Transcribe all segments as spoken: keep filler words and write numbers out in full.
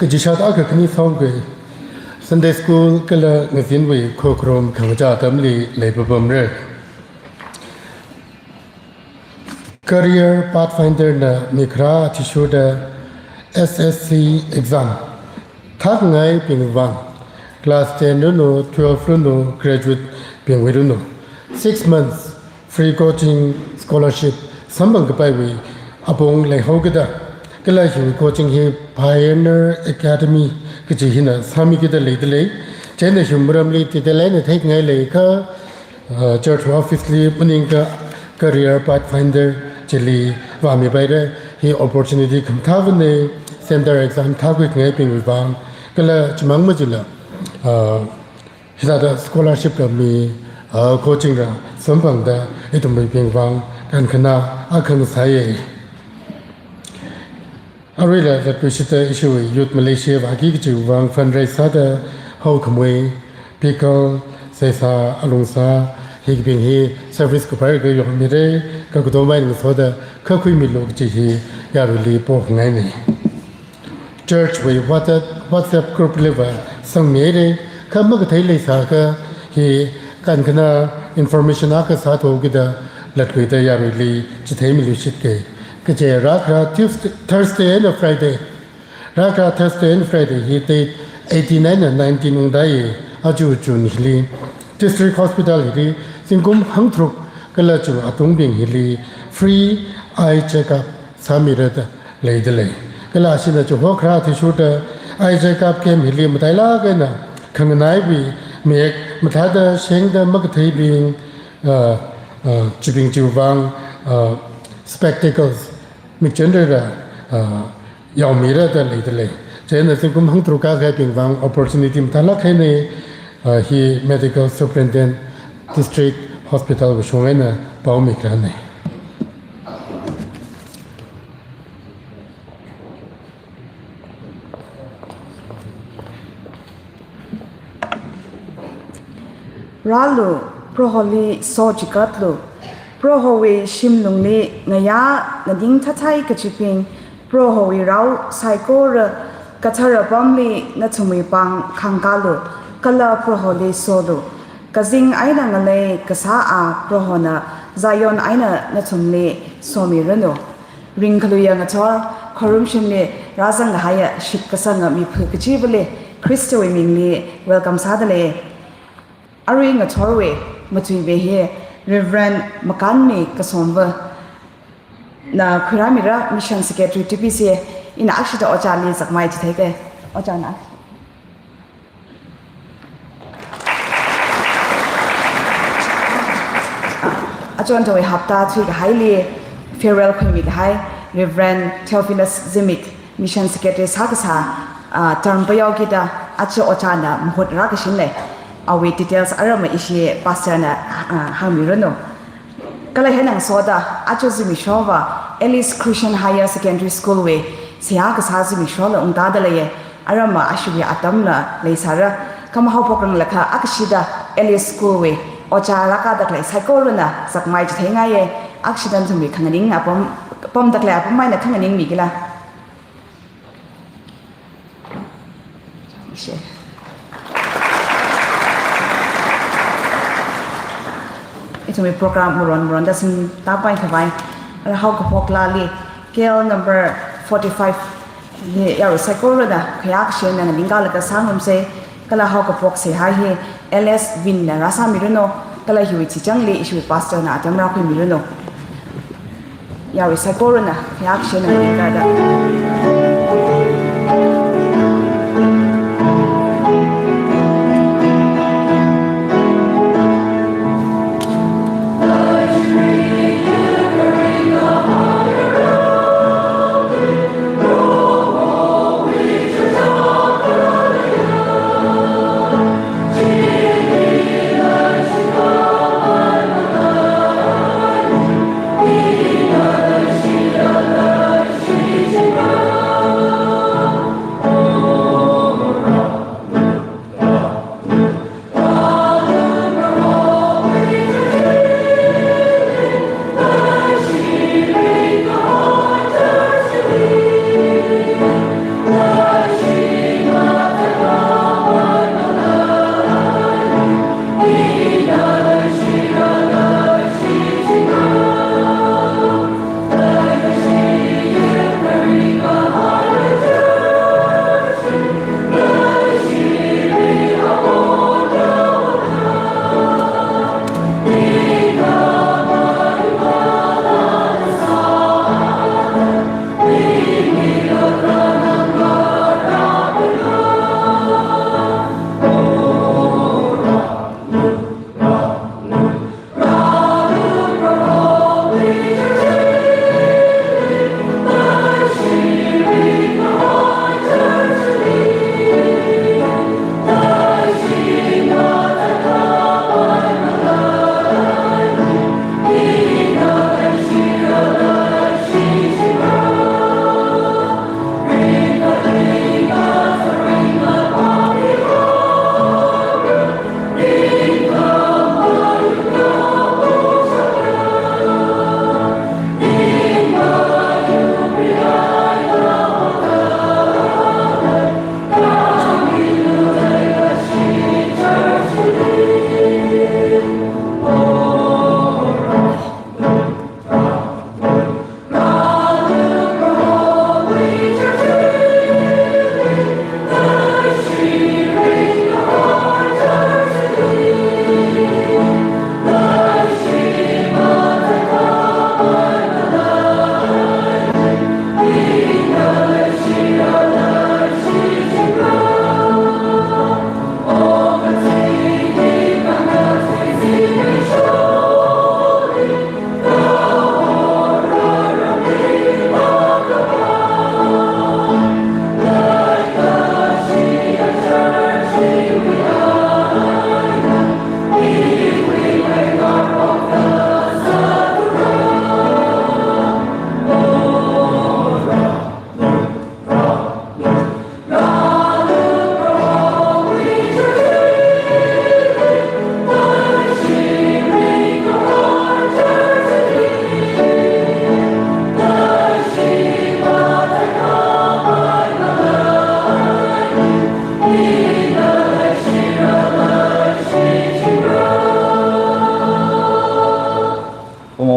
Jishat akha khani songkhui Sunday School kala ngazinwui khokharum khangachā atamli leipapamra. Career Pathfinder na mikharā athishurda S S C exam thākhangaibing vang, class ten ranu, twelve ranu, graduate bingwui ranu, six months free coaching scholarship samphang kapaiwui apong leihaokida, kala hiwui coaching hi Pioneer Academy kaji hina sāmikida leidalei. Chieina hiwui maramli detail eina theikhangai leiakha, uh, church office li maningakha Career Pathfinder chili vāmipaira. Hi opportunity khamathāvana, center exam thākhuikhangaibingwui vang, kala chimang majila, uh, hithāda scholarship rāmi, uh, coaching rā samphangda ithumwuibing vang kankhana akha ngasāya. Aruila zatpuishida ishiwui Youth Malaysia vāki kajiwui vang fundraise sāda haokhamui, pickle, seisā, alungsā, hibing hi service kapai kayong mira, kha katomai ngasoda kha khuimilu kaji hi yaruili pokhangaina. Church wui WhatsApp, WhatsApp group liva sangmira, kha makathei leisākha hi kankhana information akha sāthuikida latluida yaruili chitheimilu shitke. Kaje rākharā Tuesday, Thursday eina Friday, rākharā Thursday eina Friday hi date eighteen eina nineteen ungdai, aja June hili District Hospital hili zingkum hangtharuk kala chung atungbing hili free eye checkup sāmira da leidalei. Kala ashina chu hokharā athishurda eye checkup camp hili matailāk eina khanganaiwui mayek mathāda shengda makatheibing, uh, uh, chibing chiwui vang, uh, spectacles, mikchenrara, uh, yaomira da leidalei. Chieina zingkum hangtharuk kākahaibing vang opportunity mathālāk eina, uh, hi Medical Superintendent District Hospital wushong eina paomi kharāna. Rālu, Proholi sochikatlu. Prohowui shimlungli ngayā ngading thathai kachibing, Prohowui rao saikora kathara pamli nathumwui pāng khangkālu, kala Proholi solu. Kazing eina ngalei kasā a Prohona Zion eina nathumli somiranu. Ringkaluiya ngathor, khorumshimli rāzang kahaiya shitkasanga miphu kachivali Khristawui mingli welcome sādalei. Arui ngathorwui matuiva hi Reverend Makanmi Kasomva na khuirāmira, Mission Secretary T B C. Ina akshida ojāli zakmai chitheike. Ojāna. Achonthawui hapta thuikahaili farewell khuimi kahai Reverend Theophilus Zimik, Mission Secretary sākasā, ah, term payao kida aja ojāna mahut rākashinlei. Awui details aramma ishi pastor na, ah, hāngmiranu. Kala hi ngasoda aja zimikshova Alice Christian Higher Secondary School wui seihā kasā zimikshola ungtādalei. Aramma ashiwui atamla leisāra. Kha mahaophokranglakha akshida Alice School wui ojā rākāda khalei saikorana zakmai chitheingai. Akshida nathumwui khanganing apam, pamda khalei apam eina khanganingmi kila. Ithumwui program maron maronda singtā paikhavai. Ara haokaphok laali, K L number forty-five, hi yarui saikorana khayākashena nganingkalaga sāngarumsei. Kala haokaphok seihā hi L S Win na rāsāmiranu, kala hiwui chichangli ishiwui pastor na atam rākhuimiranu. Yarui saikorana khayākashena nganingkalaga.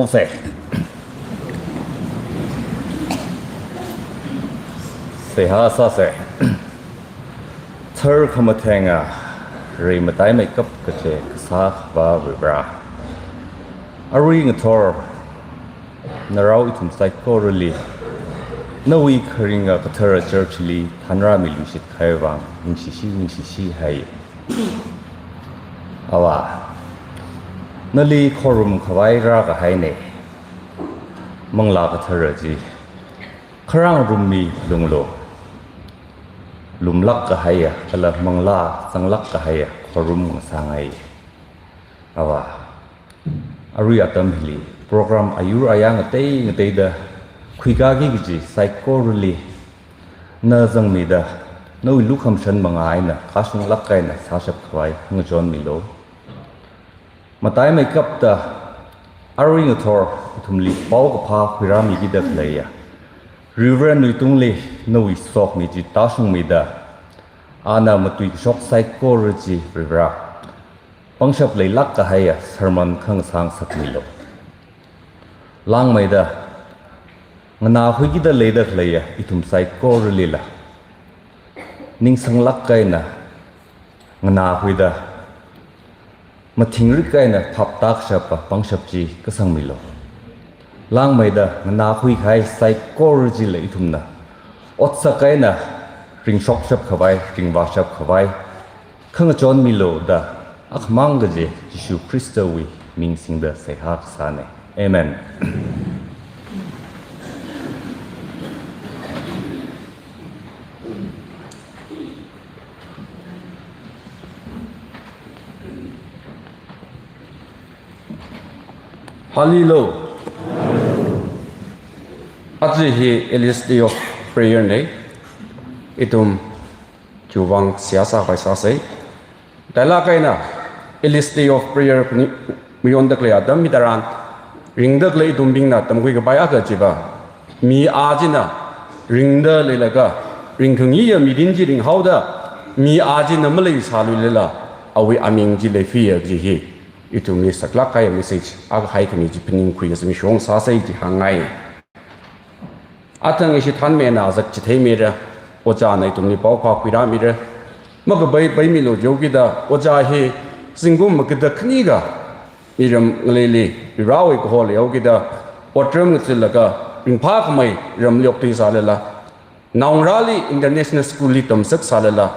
Sāsa. Seihā sāsa. Tharkhamatheng ri mataimeikap kaje kasā Akhava Varivara. Arui ngathor narao ithum saikorali nawui kharinga kathara church li thanrāmiluishit kahai vang ningshishi ningshishi hai. Avā, nali khorumkhavai rākahaina. Manglā kathara chi kharāng rummi lunglo lumlāk kahaiya, kala manglā zanglāk kahaiya khorum ngasāngai. Avā, arui atam hili program ayur ayā ngatei ngateida khuikāki kaji saikorali na zangmida, nawui lukhamashan mangā eina kashunglāk eina sāshapkhavai khangachon milo. Mataimeikapta arui ngathor ithumli paokaphā khuirāmikida khaleiya Reverend Nuitungli nawui sokhami chi tāshungmida, ana matuikashok saikora chi Varivara pangshap leilāk kahaiya sermon khangasā ngasakmilo. Langmeida nganākhuikida leida khaleiya ithum saikoralila ningsanglāk eina nganākhuida mathingrik eina phaptākashapa pangshap chi kasangmilo. Langmeida nganākhui kahai saikora chila ithumna otsak eina ringshokshapkhavai, ringvāshapkhavai khangachon milo da akhamang kaje Jishu Khristawui ming singda seihā kasāna. Amen. Hallelujah. Aja hi Ellis Day of Prayer na. Ithum chiwui vang seihā sākhavai sāsa. Tailāk eina Ellis Day of Prayer phaning mayonda khalei atam hitharan ringda khalei ithumbingna tamkhui kapai akha chiva, mi a china ringda leilaga ringkhangayiya mirin chi ringhaoda, mi a china maleisāluilala awui aming chi leiphiya kaji hi ithumli saklāk kahai message akha haikhami chi phaningkhuilaga zimiksho ngasāsa chi hāngngai. Athang ishi thanmina azak chitheimira, ojāna ithumli paokaphā khuirāmira. Makapai paimilo jihaokida, ojā hi zingkum makada khanika miram ngaleili Varivarawui kaho leihaokida otram ngathālaga ringphākhamei ramli okthuisālala, naongarāli international school li tamsaksālala,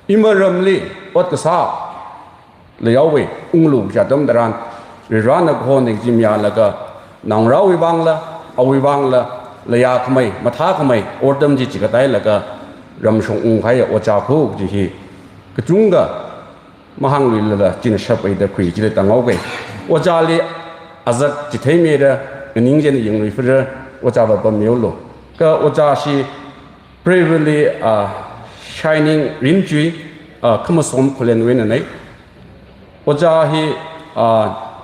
ima ramli ot kasā leihaowa, unglu kaji atam tharan, Varivarana kahona chi mayālaga, naongarāwui vangla, awui vangla, leiya khamei, mathā khamei otram chi chikatailaga ramshong ungkahaiya ojā kho kaji hi kachungkha mahāngluilala china shap eida khui chila tānghaowa. Ojāli azak chitheimira, nganingchān yangluiphira, ojā va pammeolu. Kha ojā shi Previewly, ah, Shining Rimchui, ah, Khamasom Khullenwui eina na. Ojā hi, ah,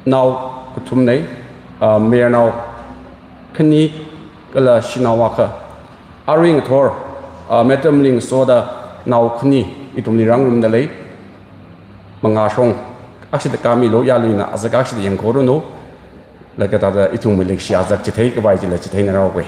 nao kathum na, ah, mayarnao khani kala shanao akha. Arui ngathor, ah, Madam Lingsoda nao khani ithumli rāngarumda lei. Mangā shong, akshida kāmilu, yaruina azak akshida yangkhoranu. Laga thāda ithumwui leikashi azak chithei kapai chila chitheina rāhaowa.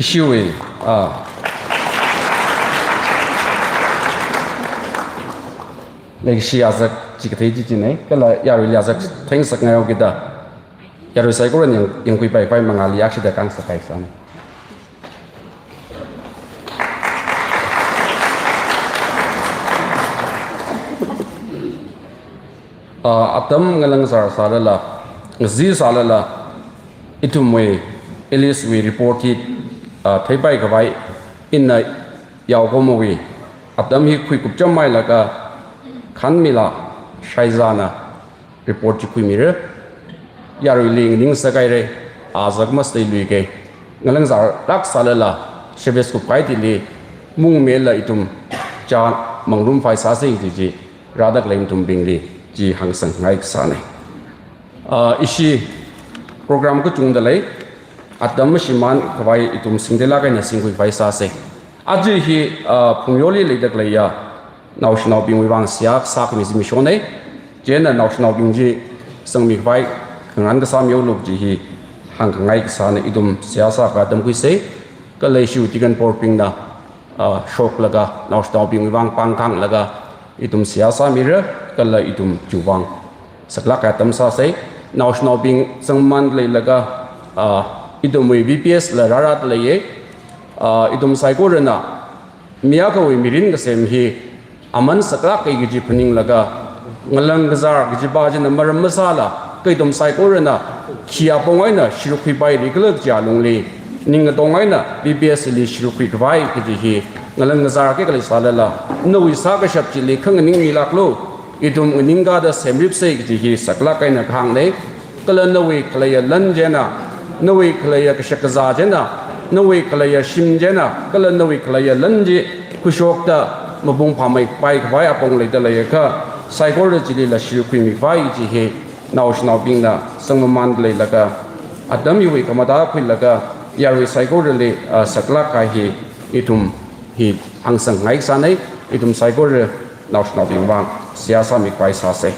Ishiwui, ah, leikashi azak chikathei chi china, kala yaruili azak theingasakngai haokida, yarui saikorana yang, yangkhuipai kapai mangāli akshida kāngasak kahai sāna. Ah, atam ngalāngzār sālala, ngazin sālala, ithumwui, Ellis wui report hi, ah, theipai kapai, ina yaokhomawui, atam hi khuikup chāmhailaga, Khanmila Shaizana report chi khuimira. Yaruili nganingsak haira, azak masāluikei. Ngalāngzār lāk sālala, service kupkahai thili, mungmela ithum chān mangrumphai sāsei kaji chi, rāda khalei nathumbingli chi hāngsang ngai kasānei. Ah, ishi program kachungda lei, atam mashimān khavai ithum singdalāk eina singkhuiphai sāsei. Aja hi, ah, Phungyoli leida khaleiya naoshinaobingwui vang seihā sākhami zimikshonei. Chieina naoshinaobing chi sangmi khavai khangarān kasā mihaolu kaji hi hāngkhangai kasānei, ithum seihā sākhavai atam khuisei. Kala ishiwui deacon board bingna, ah, shoklaga, naoshinaobingwui vang pāng kahānglaga, ithum seihā sāmira, kala ithum chiwui vang saklāk kahai atam sāsei. Naoshinaobing zangmamān leilaga, ah, ithumwui V P S la rārāda leiye. Ah, ithum saikorana mi akhawui mirin kasem hi aman saklāka kaji phaninglaga, ngalang kazār kajipa china maram masāla, kha ithum saikorana khi apong eina shrukkhuipaira khala kaji alungli, ning katong eina V P S li shrukkhui khavai kaji hi ngalang kazār kekali sālala, nawui sākashap chili khanganing milāklu, ithum nganingkāda semripsei kaji hi saklāk eina kahāngnei. Kala nawui khaleiya lan chieina, nawui khaleiya kashak kazā chieina, nawui khaleiya shim chieina, kala nawui khaleiya lan chi khuishokta mapung phāmeipai khavai apong leida leiakha, saikora chilila shrukkhuimi khavai chi hi naoshinaobingna zangmamān leilaga, atam hiwui khamatā khuilaga, yarui saikorali, ah, saklāk kahai hi ithum hi hāngsang ngai kasānei, ithum saikora naoshinaobing vang seihā sāmi khavai sāsei.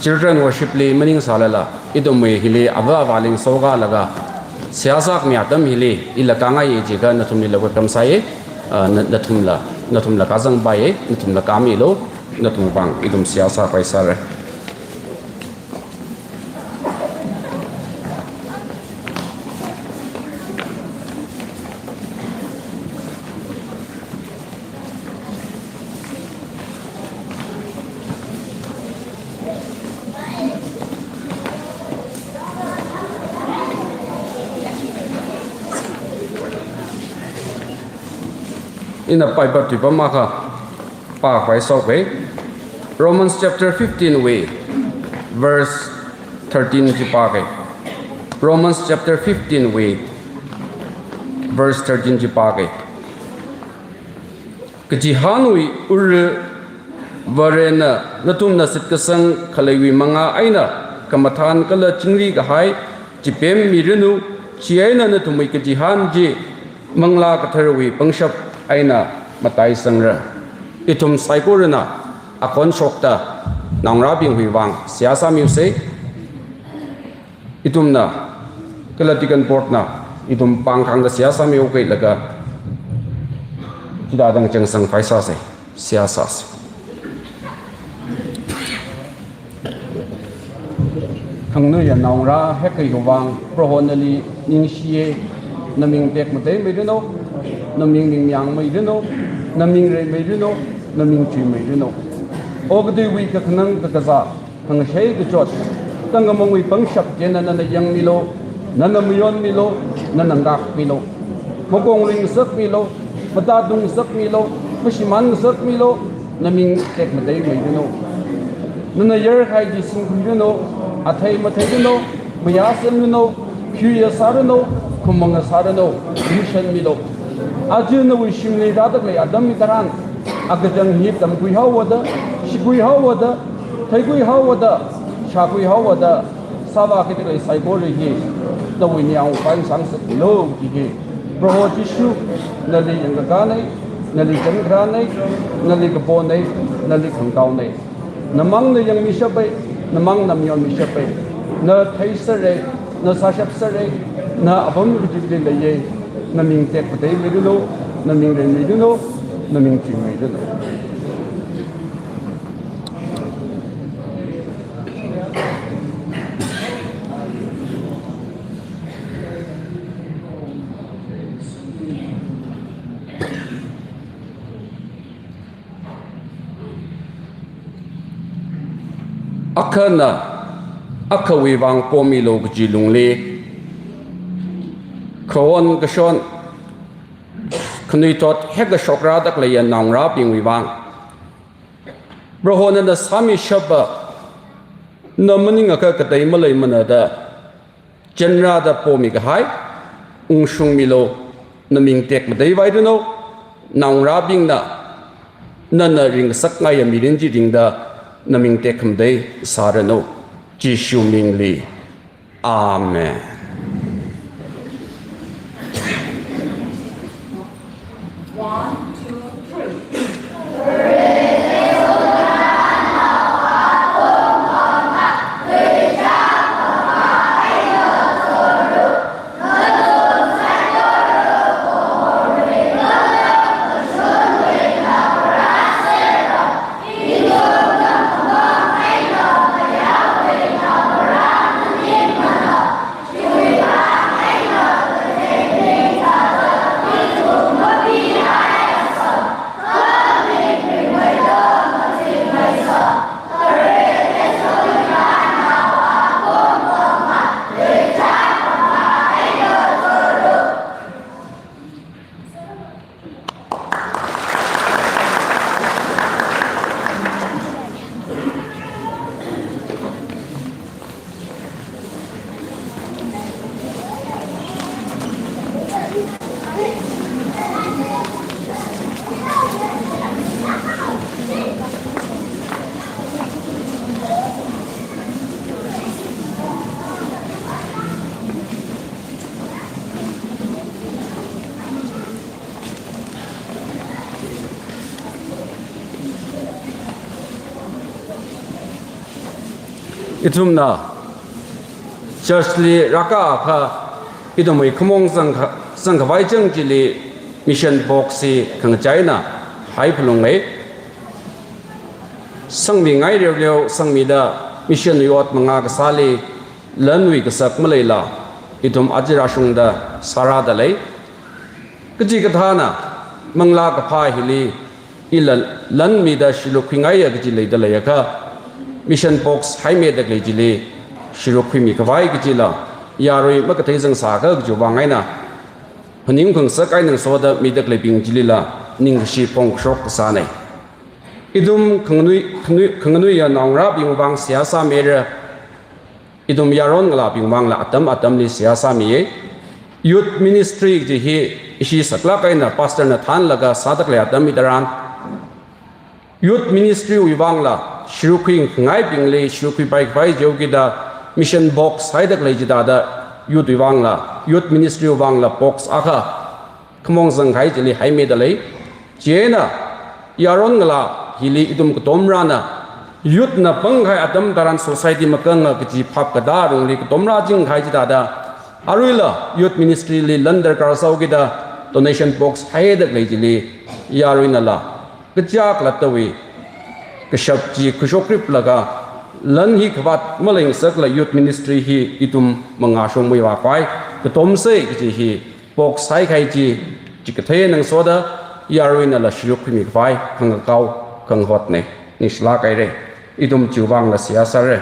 Children worship li maningsālala, ithumwui hili ava avāli ngasokhalaga, seihā sākhami atam hili ila kāngaiye jiakha nathumlila welcome sāye, ah, na-, nathumla, nathumla kāzangpaiye, nathumla kāmilu, nathum vang ithum seihā sākhavai sāra. Ina Bible tuipam akha pākhavai sāuke. Romans chapter fifteen wui verse thirteen chi pāke. Romans chapter fifteen wui verse thirteen chi pāke. Kachihānwui ura Varena nathumna shitkasang khaleiwui mangā eina khamathān kala chingri kahai chipem miranu, chieina nathumwui kachihān chi Manglā Katharawui pangshap eina mataisangra. Ithum saikorana akhon shokta naongarābingwui vang seihā sāmiusei. Ithumna, kala deacon board na, ithum pāng kahāngda seihā sāmiuke laga, chithāda ngachangsangphai sāsei, seihā sāsei. Khangnuiya naongarā hekahai vang, Proho nali ningshiye, naming tekmateimeiranu, naming ningmyangmeiranu, naming reimeiranu, naming chuimeiranu. Okathuiwui kakhanang kakazā, khangashei kachot, tangkhamangwui pangshap chieina nana yangmilu, nana mayonmilu, nana ngākmilu. Makongrui ngasakmilu, matadung ngasakmilu, mashimān ngasakmilu, naming tekmateimeiranu. Nana yarkahai chi singkhuiranu, athei matheiranu, mayāsemranu, pheoya sāranu, khamanga sāranu, ningshanmilu. Aja nawui shimli rāda khalei atam hitharan, akachang hi tamkhuihaoda, shikhuihaoda, theikhuihaoda, shākhuihaoda, sāvāki da khalei saikora hi, nawui ningyāng vang sangsakmilu kaji hi. Proho Jishu, nali yangkakānei, nali chānkharānei, nali kaponei, nali khangataonei. Namangna yangmishapai, namangna mayonmishapai. Na theisarai, na sāshapsarai, na apam kachili leiye. Naming tekmateimeiranu, naming reimeiranu, naming chuimeiranu. Akhana akhawui vang pomilu kaji lungli, Khaon kashon, khanuithot hekashok rāda khaleiya naongarābingwui vang, Prohona nana sāmishapa, na maningakha katei maleimana da, chānrāda pomi kahai, ungshungmilu, naming tekmatei vairanu, naongarābingna nana ringkasakngaiya mirin chi ringda naming tekhamatei sāranu. Jishu mingli. Amen. One, two, three. Ithumna church li rākākha, ithumwui khamong zangkha-, zangkhavai chang chili mission box hi khangachā eina haiphalunge. Sangmingai reoreo sangmida mission wui ot mangā kasāli lanwui kasak maleila, ithum aja rāshungda sārāda lei. Kachikathāna manglā kaphā hili ila lan mida shiruk khuingaiya kaji leida leiakha, mission box haimida khalei chili shiruk khuimi khavai kajila yarui makathei zangsākha kajiwui vang eina, phaning khangasak eina ngasoda mida khaleibing chilila ningkashi phongkashok kasāne. Ithum khanganui, khanui, khanganuiya naongarābingwui vang seihā sāmira, ithum yaron ngalābingwui vangla atam atamli seihā sāmiye. Youth ministry kaji hi ishi saklāk eina pastor na thānlaga sāda khalei atam hitharan, youth ministry wui vangla shiruk khuingaibingli shiruk khuipai khavai jihaokida mission box haida khalei chithāda youth wui vangla, youth ministry wui vangla box akha khamong zangkahai chili haimida lei. Chieina yaron ngalā hili ithum katomrana youth na pangkahai atam tharan society makanga kaji phap katā lungli katomrā chingkahai chithāda aruila youth ministry li lan darkar sāhaokida donation box haida khalei chili yaruinala kachak lattawui kashap chi khuishok riplaga lan hi khavāt maleingasakla youth ministry hi ithum mangā shongmeiva khavai katomsei kaji hi box haikahai chi, chikathei eina ngasoda yaruinala shiruk khuimi khavai khangakao khangahotne. Ningshilāk haire. Ithum chiwui vangla seihā sāre.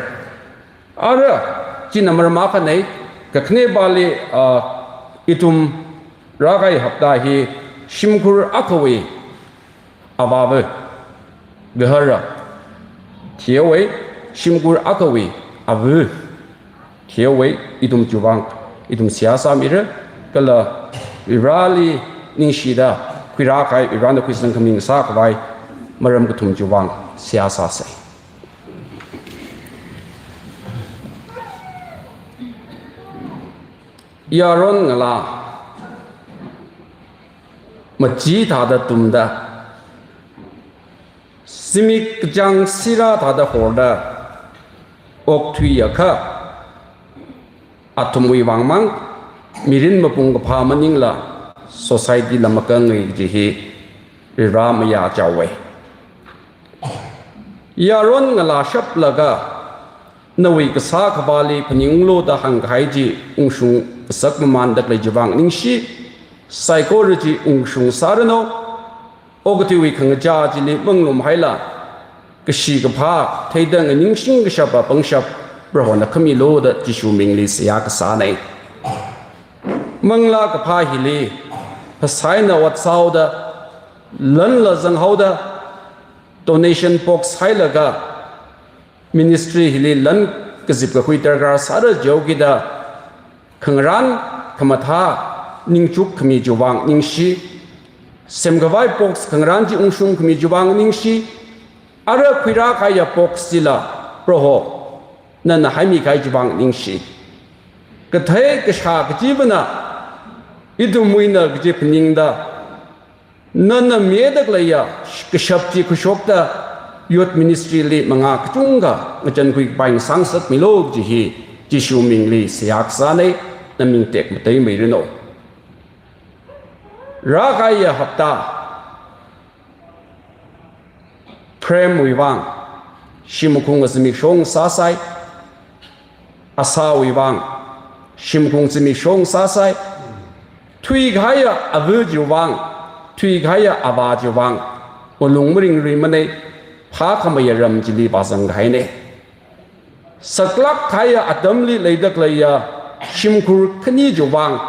Ara, china maram akhane, kakhanepali, ah, ithum rākahai hapta hi shimkhur akhawui avāva, gahara, thihaowe, shimkhur akhawui ava, thihaowe, ithum chiwui vang, ithum seihā sāmira, kala Vareli ningshida khuirākahai, Varena khuisang khami ngasā khavai maram kathum chiwui vang seihā sāsei. Yaron ngalā machithāda tumda, zimik kachāng sirā thāda horda okthuiakha, athumwui vangmang mirin mapung kaphā maningla society la makangai kaji hi Vare mayāchaowe. Yaron ngalā shaplaga nawui kasā khavāli phaningunglu da hāngkahai chi ungshung kasak mamānda khalei chiwui vang ningshi, saikora chi ungshung sāranu. Okathuiwui khangachā chili manglumhaila, kashi kaphā theida nganingshing kashapa pangshap Prohona khamilu da Jishu mingli seihā kasāne. Manglā kaphā hili phasā eina ot sāhaoda, lanla zanghaoda, donation box hailaga ministry hili lan kazip kakhui darkar sāra jihaokida, khangarān khamathā ningchuk khami chiwui vang ningshi, semkhavai box khangarān chi ungshung khami chiwui vang ningshi, ara khuirā kahaiya box chila Proho nana haimi kahai chiwui vang ningshi. Kathei kashā kachivana ithumwuina kaji phaningda, nana mida khaleiya kashap chi khuishokta youth ministry li mangā kachungkha ngachankhui kapai ngasāngasakmilu kaji hi Jishu mingli seihā kasāna, naming tekmateimeiranu. Rākahaiya hapta Prem wui vang shimkhur zimiksho ngasāsai, Asa wui vang shimkhur zimiksho ngasāsai, thuikahaiya ava chiwui vang, thuikahaiya avā chiwui vang, malung maringluimana, phākhameiya ram chili vāzang kahaina. Saklāk kahaiya atamli leida khaleiya shimkhur khani chiwui vang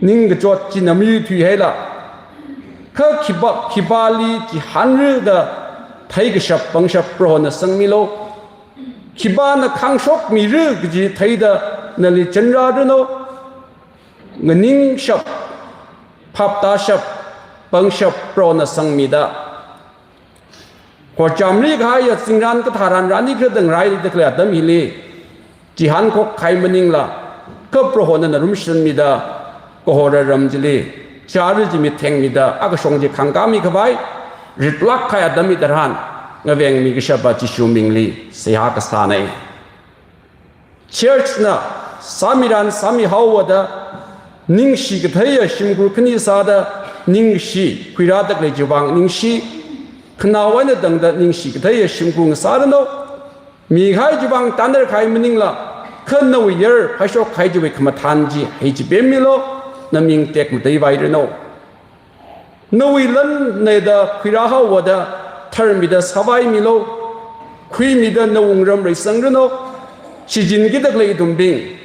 ningkachot china mayuithui haila, kha khipā, khipāli chihānra da theikashap pangshap Prohona sangmilu. Khipāna khāngshokmira kaji theida nali chanrāranu. Nganingshap, phaptāshap, pangshap Prohona sangmida, khorchamli kahaiya zingrān katharan rani kha dang raida khalei atam hili, chihānkhok kahai maningla, kha Prohona nana rumshanmida, kahora ram chili chara chi mithengmida, akashong chi khangkāmi khavai ritlāk kahai atam hitharan ngavengmi kashapa Jishu mingli seihā kasāna. Church na sāmiran sāmihaowada, ningshi katheiya shimkhur khani sāda, ningshi khuirāda khalei chiwui vang ningshi, khanao eina tangda ningshi katheiya shimkhur ngasāranu. Mikahai chiwui vang tanner kahai maningla, kha nawui yar phaishok kahai chiwui khamathān chi heichipemmilu, naming tekmateivairanu. Nawui lan nada khuirāhaowada tharmida sāvaimilu, khuimida nawui wungram reisangranu. Shichin kida khalei ithumbing,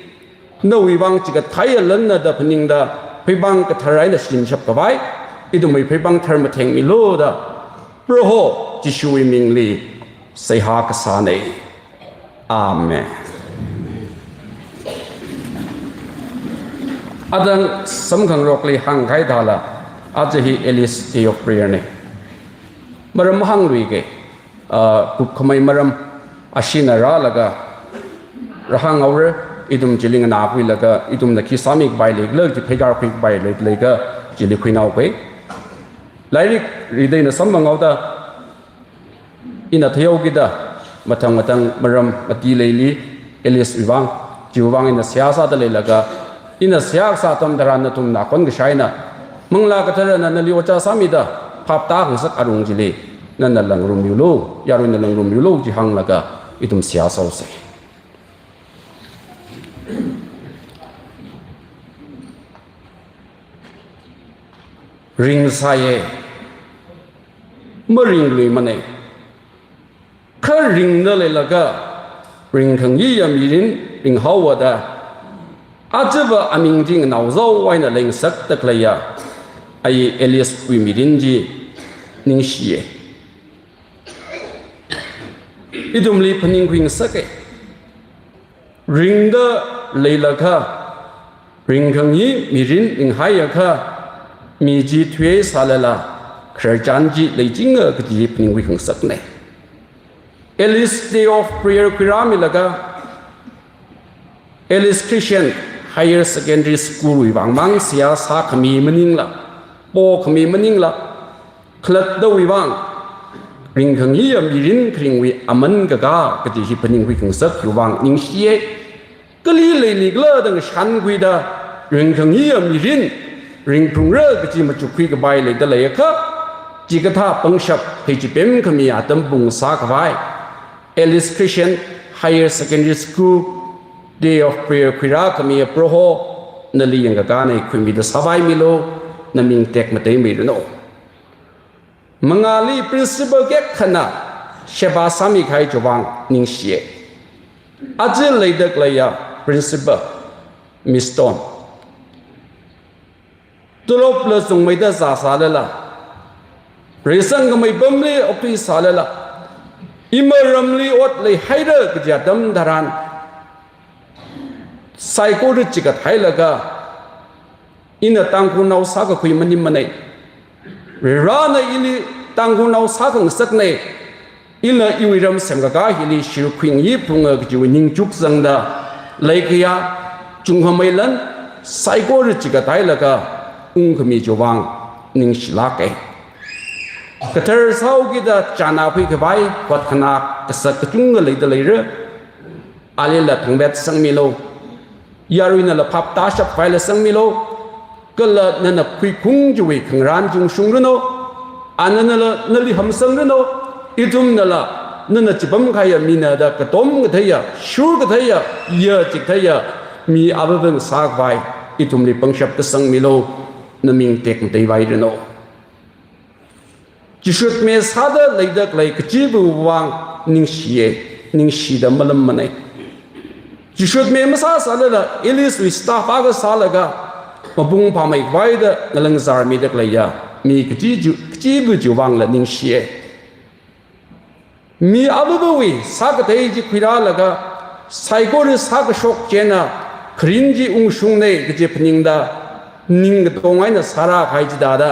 nawui vang chikathāya lan nada phaningda, pheipāng kathar eina shichinshap khavai ithumwui pheipāng tharmathengmilu da, Proho Jishuwui mingli seihā kasāna. Amen. Atang samkhangarokli hāngkahai thāla, aja hi Alice Day of Prayer na. Maram hāngluike, ah, kupkhamei maram, ashina rālaga, rāhānghaora, ithum chili nganākhuilaga, ithumna khi sāmi kapai leikhala, khi pheikar khui kapai leikhala, chili khuinaoke. Lairik rida ina samphanghaoda, ina theihao kida, mathang mathang maram mati leili, Alice wui vang, chiwui vang ina seihā sāda leilaga, ina seihā kasā atam tharan nathumna khon kashā eina, Manglā Katharana nali ojā sāmida, phaptākhangasak arung chili, nana langrumilu, yaruina langrumilu chi hānglaga, ithum seihā sāhaosa. Ringsāya, maringluimana. Kha ringda leilaga, ringkhangayiya mirin ringhaowada, ajava aming chi nganaozao eina leingasakda khaleiya, ayi Alice wui mirin chi ningshiya. Ithumli phaningkhuingasaka. Ringda leilakha, ringkhangayi mirin ringhaiakha, mi chi thuisālala, khararchan chi leichinga kaji phaningkhuikhangasakna. Alice Day of Prayer khuirāmilaga, Alice Christian Higher Secondary School wui vangmang seihā sākhami maningla, pokhami maningla, khalattawui vang, ringkhangayiya mirin kharingwui aman kakā kaji hi phaningkhuikhangasak chiwui vang ningshiya. Kali leilikhala da ngashankhuida, ringkhangayiya mirin ringphungra kaji machukkhui kapai leida leiakha, chikathā pangshap heichipemkhami atam pung sākhavai, Alice Christian Higher Secondary School Day of Prayer khuirākhami Proho, nali yangkakāna, khuimida sāvaimilu, naming tekmateimeiranu. Mangāli principal kek khana sheba sāmi kahai chiwui vang ningshiya. Aja leida khaleiya principal, Miss Stone. Tolopla zungmeida zāsālala, reisangkhamei pamli okthuisālala, ima ramli ot leihaira kaji atam tharan, saikora chigathailaga, ina Tangkhulnao sākakhui maningmanei. Varena ili Tangkhulnao sākhangasaknei. Ina iwui ram semkakā hili shirkhuingayi phunga kajiwui ningchuk zangda, leikayā chungkhamei lan saikora chigathailaga ungkhami chiwui vang ningshilākei. Kathar sāhaokida chānā khuikhavai hotkhanā kasak kachungkha leida leira. Alila thangmet sangmilu. Yaruinala phap tāshapkhavai la sangmilu. Kala nana khuikhung chiwui khangarān chi ungshungranu. Ananala nali hamsangranu. Ithumnala nana chipamkahaiya mina da katom katheiya, shur katheiya, ya chikatheiya mi avāva ngasākhavai ithumli pangshap kasangmilu. Naming tekmateivairanu. Chishutme sāda leida khalei kachiva̱wui vang ningshiye, ningshida malammanei. Chishutme masāsālala, ili sui staff akha sālaga, mapung phāmeikhavai da ngalang zārmida khaleiya mi kachi chi, kachiva̱ chiwui vangla ningshiye. Mi avāva̱wui sākathei chi khuirālaga, saikora sākashok china kharing chi ungshungnei kaji phaningda, ning katong eina sārākahai chithāda,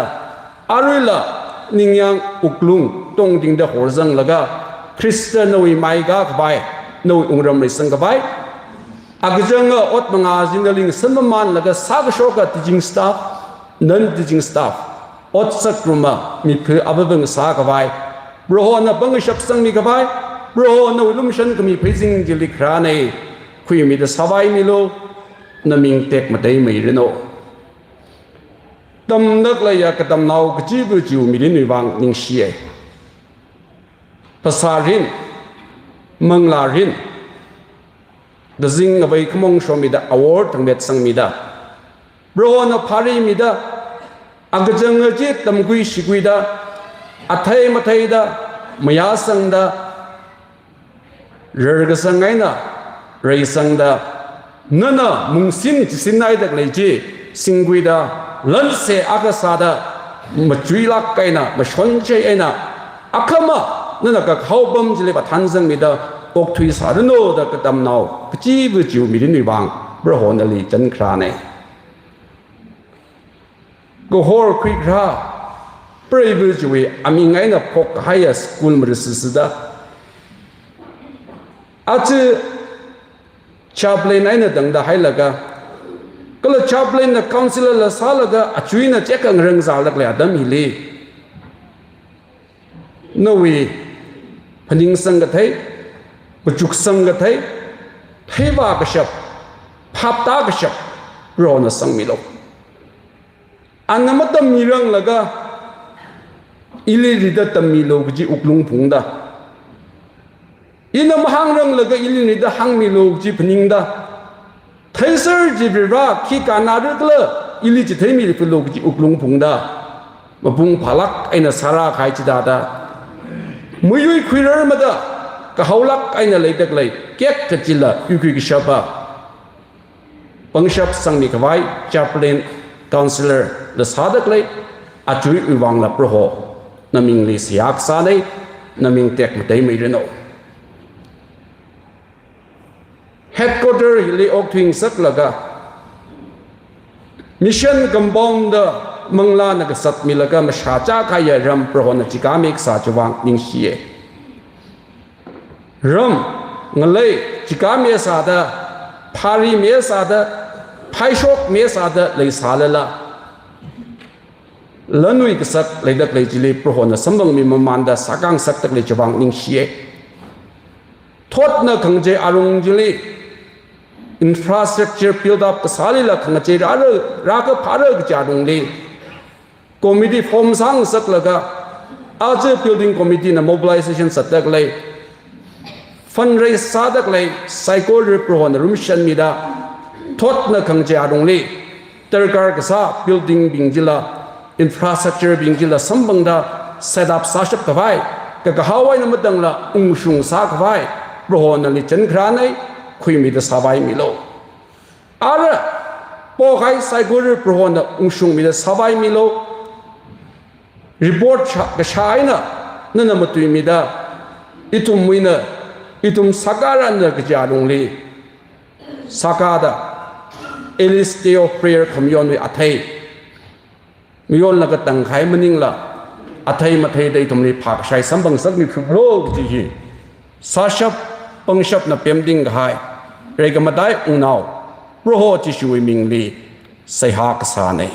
aruila ningyāng wuklung tongtingda horzanglaga, Khrista nawui mai kakhavai, nawui wungram reisangkhavai, akachanga ot mangā chi nali ngasan mamānlaga sākashoka teaching staff, non-teaching staff, otsak ruma mipha avāva ngasākhavai, Prohona pangshap sangmikhavai, Proho nawui lumashan khami pheisin chili kharānei, khuimida sāvaimilu, naming tekmateimeiranu. Tamda khaleiya katamnao kachiva̱ chiwui mirinwui vang ningshiye. Phasā rin, manglā rin, kazing ngavei khamong shomida, awor thangmet sangmida, Prohona pharimida, akachanga chi tamkhui shikhuida, athei matheida, mayāsangda, rarkasang eina reisangda, nana mungsin chisinhaida khalei chi singkhuida, lanse akha sāda, machuilāk eina, mashonchei eina, akhama nana kakahao pam chili vāthanzangmida okthuisāranu da katamnao kachiva̱ chiwui mirinwui vang Prohona nali chānkharānei. Kahor khuikharā preiva̱ chiwui aming eina phokkahaiya school marasasada, aja chaplain eina tangda hailaga, kala chaplain na councillor la sālaga, achuina chekang rangzālāk khalei atam hili, nawui phaningsang kathei, pachuksang kathei, theivā kashap, phap tā kashap, Prohona sangmilu. Ana matammiranglaga, ili rida tammilu kaji wuklung phungda, ina mahāngranglaga ili rida hāngmilu kaji phaningda, theiser chi Vare khi kannara khala, ili chitheimilu kaji wuklung phungda, mapung phālāk eina sārākahai chithāda, miyui khuirarmada, kahaolāk eina leida khalei kek kachila yuikhui kashapa pangshap sangmikhavai chaplain, councillor la sāda khalei, achuiwui vangla Proho namingli seihā kasānei, naming tekmateimeiranu. Headquarter hili okthuingasaklaga, mission compound da manglāna kasatmilaga mashāchā kahaiya ram Prohona chikāmi kasā chiwui vang ningshiye. Ram, ngalei, chikāmi sāda, pharimi sāda, phaishokmi sāda leisālala, lanwui kasat leida khalei chili Prohona samphangmi mamānda sākhangasakda khalei chiwui vang ningshiye. Thotna khangachei arung chili, infrastructure build up kasālila khangachei rāra, rākaphāra kaji arungli, committee form sāngasaklaga, aja building committee na mobilization zatda khalei, fundraise sāda khalei, saikora Prohona lumashanmida, thotna khangachei arungli darkar kasā building bing chila, infrastructure bing chila samphangda set up sāshapkhavai, kakahao eina matangla ungshung sākhavai, Prohona nali chānkharānei, khuimida sāvaimilu. Ara, Pokahai saikora Prohona ungshungmida sāpaimilu. Report sha-, kashā eina nana matuimida, ithumwui eina, ithum sākaran eina kaja lungli sākada, at least day of prayer khamayonwui athei mayonlaga tangkahai maningla, athei matheida ithumli phākashai samphangsakmilu kaji hi, sāshap pangshapna pemting kahai, reikamatai ungnao Proho Jishuwui mingli seihā kasāna.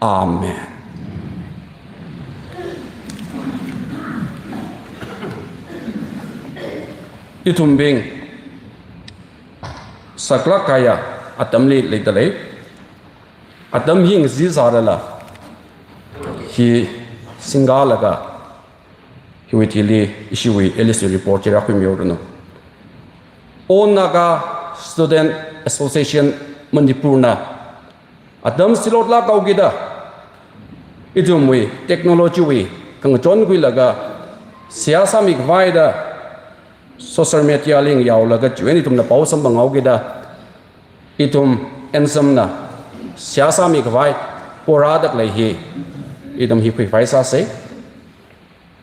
Amen. Ithumbing saklāk kahaiya atamli leidalei. Atam hi ngazin sālala, hi singkalaga, hiwui thili ishiwui L S U report chi rākhuimihaoranu. All Naga Student Association Manipurna atam silotlāk haokida, ithumwui technology wui khangachon khuilaga seihā sāmikhavai da social media li yaolaga chiwui eina ithumna pao samphanghaokida, ithum ANSAM na seihā sāmikhavai porāda khalei hi ithum hi khuikhavai sāsa.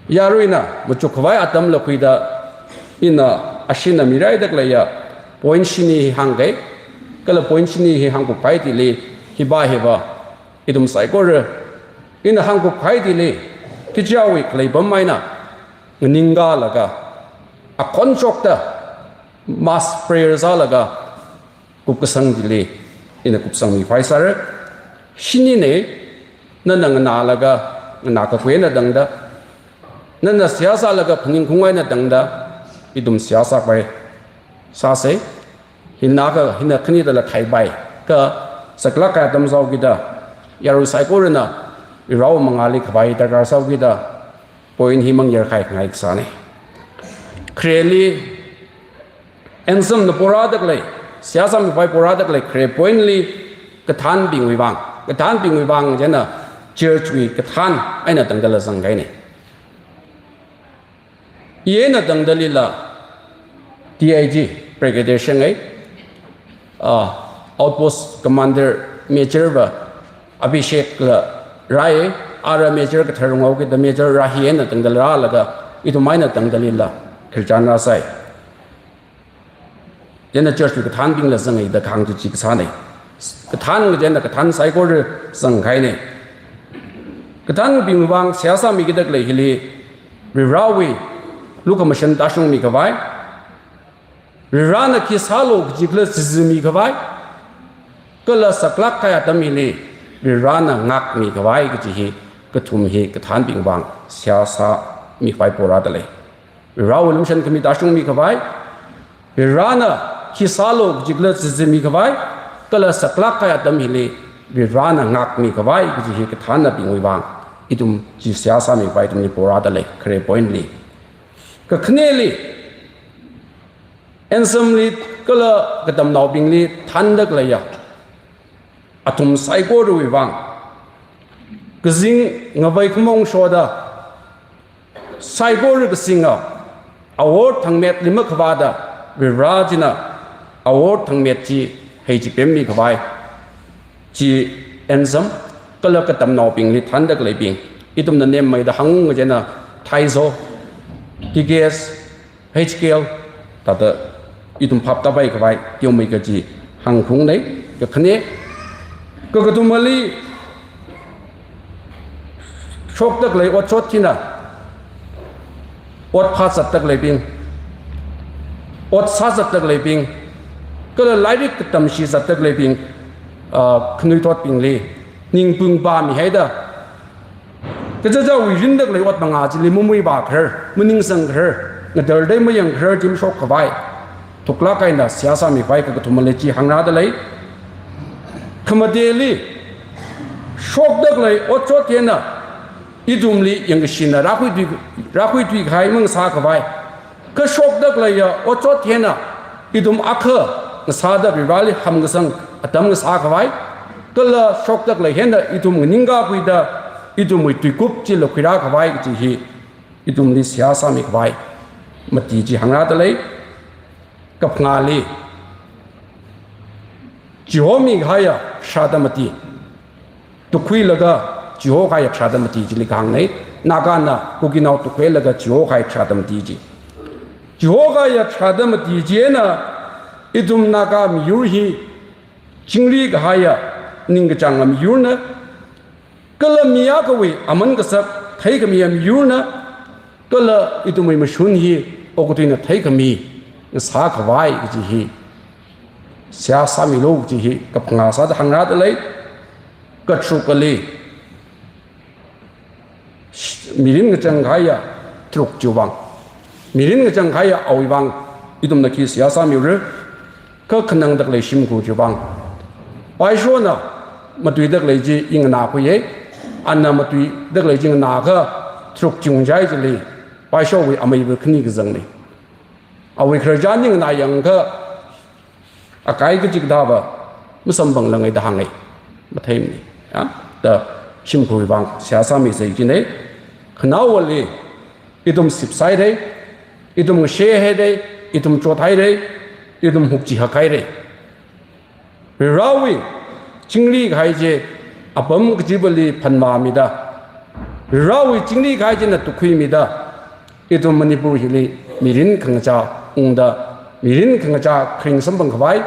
Yaruina machukkhavai atamla khuida ina ashina miraida khaleiya point shini hi hāngga, kala point shini hi hāngkupkahai thili, hiva hiva, ithum saikora ina hāngkupkahai thili, khichawui khalei pam eina nganingkalaga, akhonshokta mass prayer sālaga kupkasang chili ina kupsangmikhavai sāra. Shinina, nana nganālaga, nganākakhui eina tangda, nana seihā sālaga phaningkhaung eina tangda, ithum seihā sākhavai sāsa. Hina kha, hina khanida la thaipai, kha saklāk kahai atam sāhaokida, yarui saikorana Varewui mangāli khavai darkar sāhaokida, point hi mangyar khangai kasāna. Khareli ANSAM na porāda khalei, seihā sāmikhavai porāda khalei khare point li kathānbingwui vang, kathānbingwui vang chieina church wui kathān eina tangdala zangkahaina. Ina tangdalila D I G, Brigadier Shangai, ah, Outpost Commander Major va Abhishek la rāya, ara Major kathar ngau kida Major rāhi eina tangdala rālaga, ithum eina tangdalila khararchan rāsai. Chieina church wui kathānbingla zangngaida kahāng chi chi kasāna. Kathān chieina kathān saikora zangkahaina. Kathānbing vang seihā sāmikida khalei hili, Varewui lukhamashan tāshungmikhavai, Varena khi sālu kajikhala chizimikhavai, kala saklāk kahai atam hili Varena ngākmikhavai kaji hi, kathum hi kathānbing vang seihā sāmikhavai porāda lei. Varewui lumashan khami tāshungmikhavai, Varena khi sālu kajikhala chizimikhavai, kala saklāk kahai atam hili Varena ngākmikhavai kaji hi kathānnabingwui vang ithum chi seihā sāmikhavai ithumli porāda lei, khare point li. Kakhaneli, ANSAM li kala katamnaobingli thānda khaleiya athum saikorawui vang, kazing ngavei khamong shoda, saikora kazinga awor thangmetli makhavāda, Vare china awor thangmet chi heichipemmikhavai chi ANSAM kala katamnaobingli thānda khaleibing, ithumna nemmeida hāngung chieina Thaizo, T K S, H K L, thāda ithum phap tāpaikhavai teomeikha chi hāngkhangai, kakhane. Kakathumali, shokda khalei otshot hina ot phāzatda khaleibing, ot sāzatda khaleibing, kala lairik katamshi zatda khaleibing, ah, khanuithotbingli ningpung pāmihaida, kachichāwui rinda khalei ot mangā chili mamuivākharar, maningsangkharar, ngadarda mayangkharar chi mashokkhavai, thuklāk eina seihā sāmikhavai kakathumali chi hāngrāda lei. Khamateli, shokda khalei otshot hina ithumli yangkashina rākhuithui, rākhuithuikahai mangasākhavai, kashokda khaleiya otshot hina ithum akha ngasāda Vareli hamkasang atam ngasākhavai, kala shokda khalei hina ithum nganingkakhuida ithumwui tuikup chila khuirākhavai kaji hi ithumli seihā sāmikhavai mati chi hāngrāda lei. Kaphangāli, Chihomi kahaiya shāda mati. Tukhuilaga chiho kahaiya shāda mati chili kahāngnei. Nagana Kukinao tukhuilaga chiho kahaiya shāda mati chi. Chiho kahaiya shāda mati chieina ithum Naga miyur hi chingri kahaiya ningkachāng miyurna. Kala mi akhawui aman kasak theikhami miyurna, kala ithumwui mashun hi okathuina theikhami sākhavai kaji hi seihā sāmilu kaji hi kaphangā sāda hāngrādalei. Katharukali, mirin kachang kahaiya tharuk chiwui vang, mirin kachang kahaiya awui vang ithumna khi seihā sāmiura? Kha khanangda khalei shimkhur chiwui vang. Paishona matuida khalei chi inganākhuiya, ana matuida khalei chi nganākha tharuk chi ungchai chili, paishowui ameiva khani kazangnei. Awui khararchan hi nganāyangkha akai kachikathā va masamphanglangai da hānga, matheimanei. Ya? Da shimkhurwui vang seihā sāmisei jinei. Khanaowali, ithum sipsai rei, ithum ngashehai rei, ithum chothai rei, ithum hukchihak hai rei. Varivarawui chingri kahai chi apam kachivali phanvāmida, Varivarawui chingri kahai china tukhuimida, ithum Manipur hili mirin khangachā ungda, mirin khangachā kharing samphang khavai,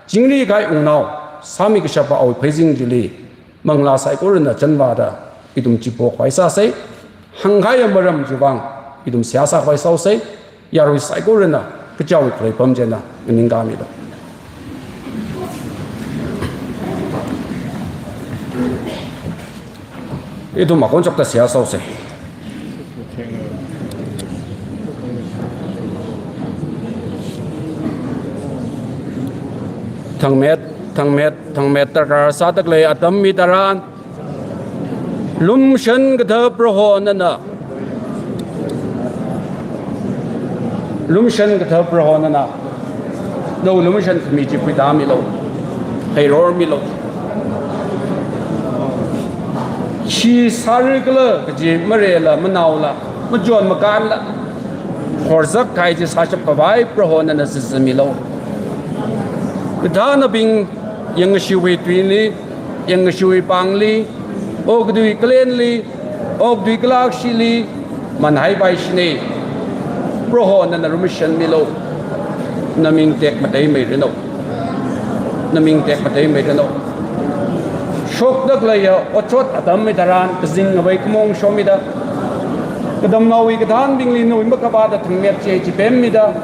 chingri kahai wungnao sāmi kashapa awui pheizing chili manglā saikorana chānvāda ithum chipokhavai sāsei. Hāngkahaiya maram chiwui vang ithum seihā sākhavai sāsei. Yarui saikorana kachiwui khalei apam china nganingkāmilu. Ithum akon chokta seihā sāsei. Thangmet, thangmet, thangmet darkar sāda khalei atam hitharan, lumshan kathā Proho nana, lumshan kathā Proho nana, nawui lumshan khami chi phuitāmilu, heirormilu. Khi sāra khala kaji marela, manaola, machon makanla, horzak kahai chi sāshap khavai Proho nana zizimilu. Kathānabing yangkashiwui tuili, yangkashiwui pāngli, okathui kalenli, okathui kalakshili manhaipaishina. Proho nana lumashanmilu. Naming tekmateimeiranu. Naming tekmateimeiranu. Shokda khaleiya otshot atam hitharan kazing ngavei khamong shomida, katamnaowui kathānbingli nawui makhavāda thangmet chi chipemmida,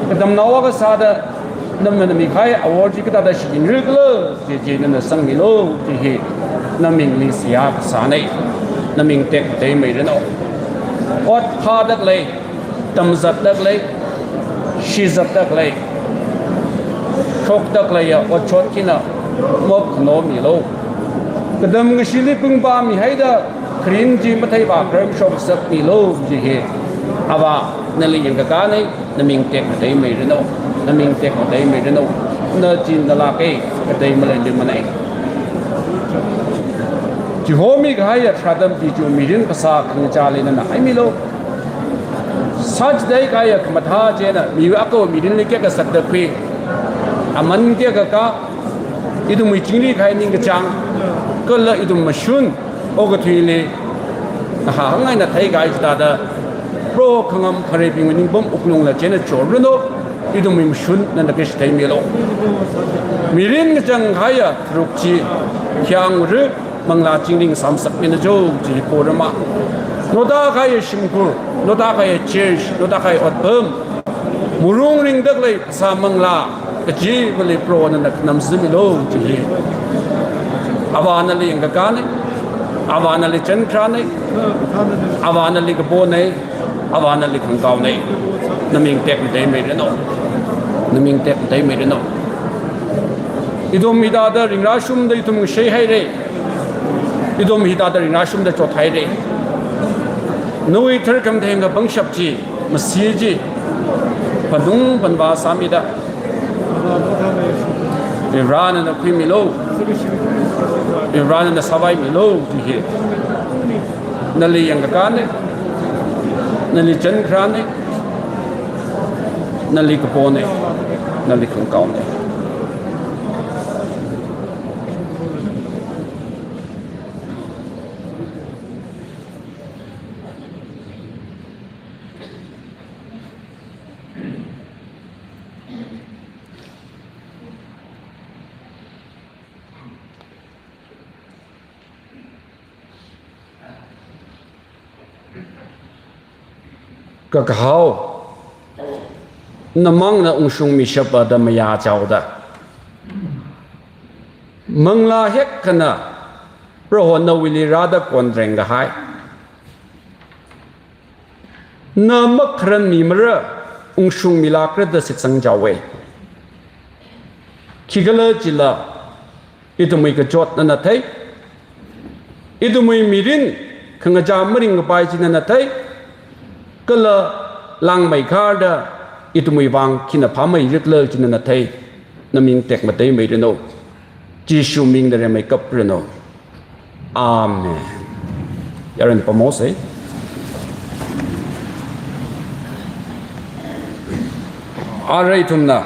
katamnao akha sāda namna mikahai awor chi kathāda shichinra khala chi chi nana sangmilu, chi hi namingli seihā kasānei. Naming tekmateimeiranu. Ot phāda khalei, tamzatda khalei, shizatda khalei, shokda khaleiya otshot china maphanomilu. Katam kashili pungpamihaida kharing chi matheipā kharam shokngasakmilu, chi hi Avā nali yangkakānei. Naming tekmateimeiranu, naming tekmateimeiranu. Na chi nalāka, katei maleiluimanei. Chihomi kahaiya shāda mati chi mirin phasā khangachāli nana haimilu. Sāchithei kahaiya khamathā china mi akhawui mirinli kayākha sakda khui, aman kayākha kā, ithumwui chingri kahai ningkachāng, kala ithum mashun, okathuili, ngahānhāngngaina theikahai chithāda, Proho khangam khareibingwui ningpam wuklungla china choranu, ithumwui mashun nana kachitheimilu. Mirin kachang kahaiya tharuk chi khayāng ura, manglā chingri ngasāngasakmina jo, chi hi porama. Notā kahaiya shimkhur, notā kahaiya church, notā kahaiya otpam, murung ringda khalei phasā manglā kachivali Proho nana khanam zimilu, chi hi Avā nali yangkakānei, Avā nali chānkharānei, Avā nali kaponei, Avā nali khangakaonei. Naming tekmateimeiranu. Naming tekmateimeiranu. Ithum hithāda ringrāshungda ithum ngasheihaira. Ithum hithāda ringrāshungda chothaira. Nawui tharkhamatheng kapangshap chi, masi chi, phanung phanvā sāmida, Varena nana khuimilu. Varena nana sāpaimilu, chi hi nali yangkakānei, nali chānkharānei, nali kaponei, nali khangakaonei. kakahao, namangna ungshungmishapa da mayāchaoda, manglā hekkana Proho nawuili rāda konreng kahai, na makharanmimara, ungshungmilākra da shitsangchaowe. Khikhalajila, ithumwui kachot nana thei, ithumwui mirin khangachā maringkapai chi nana thei, kala langmeikharda ithumwui vang khina phāmeirikla chi nana thei, naming tekmateimeiranu. Jishu mingda rimeikapranu. Amen. Yaron pamose. Ara ithumna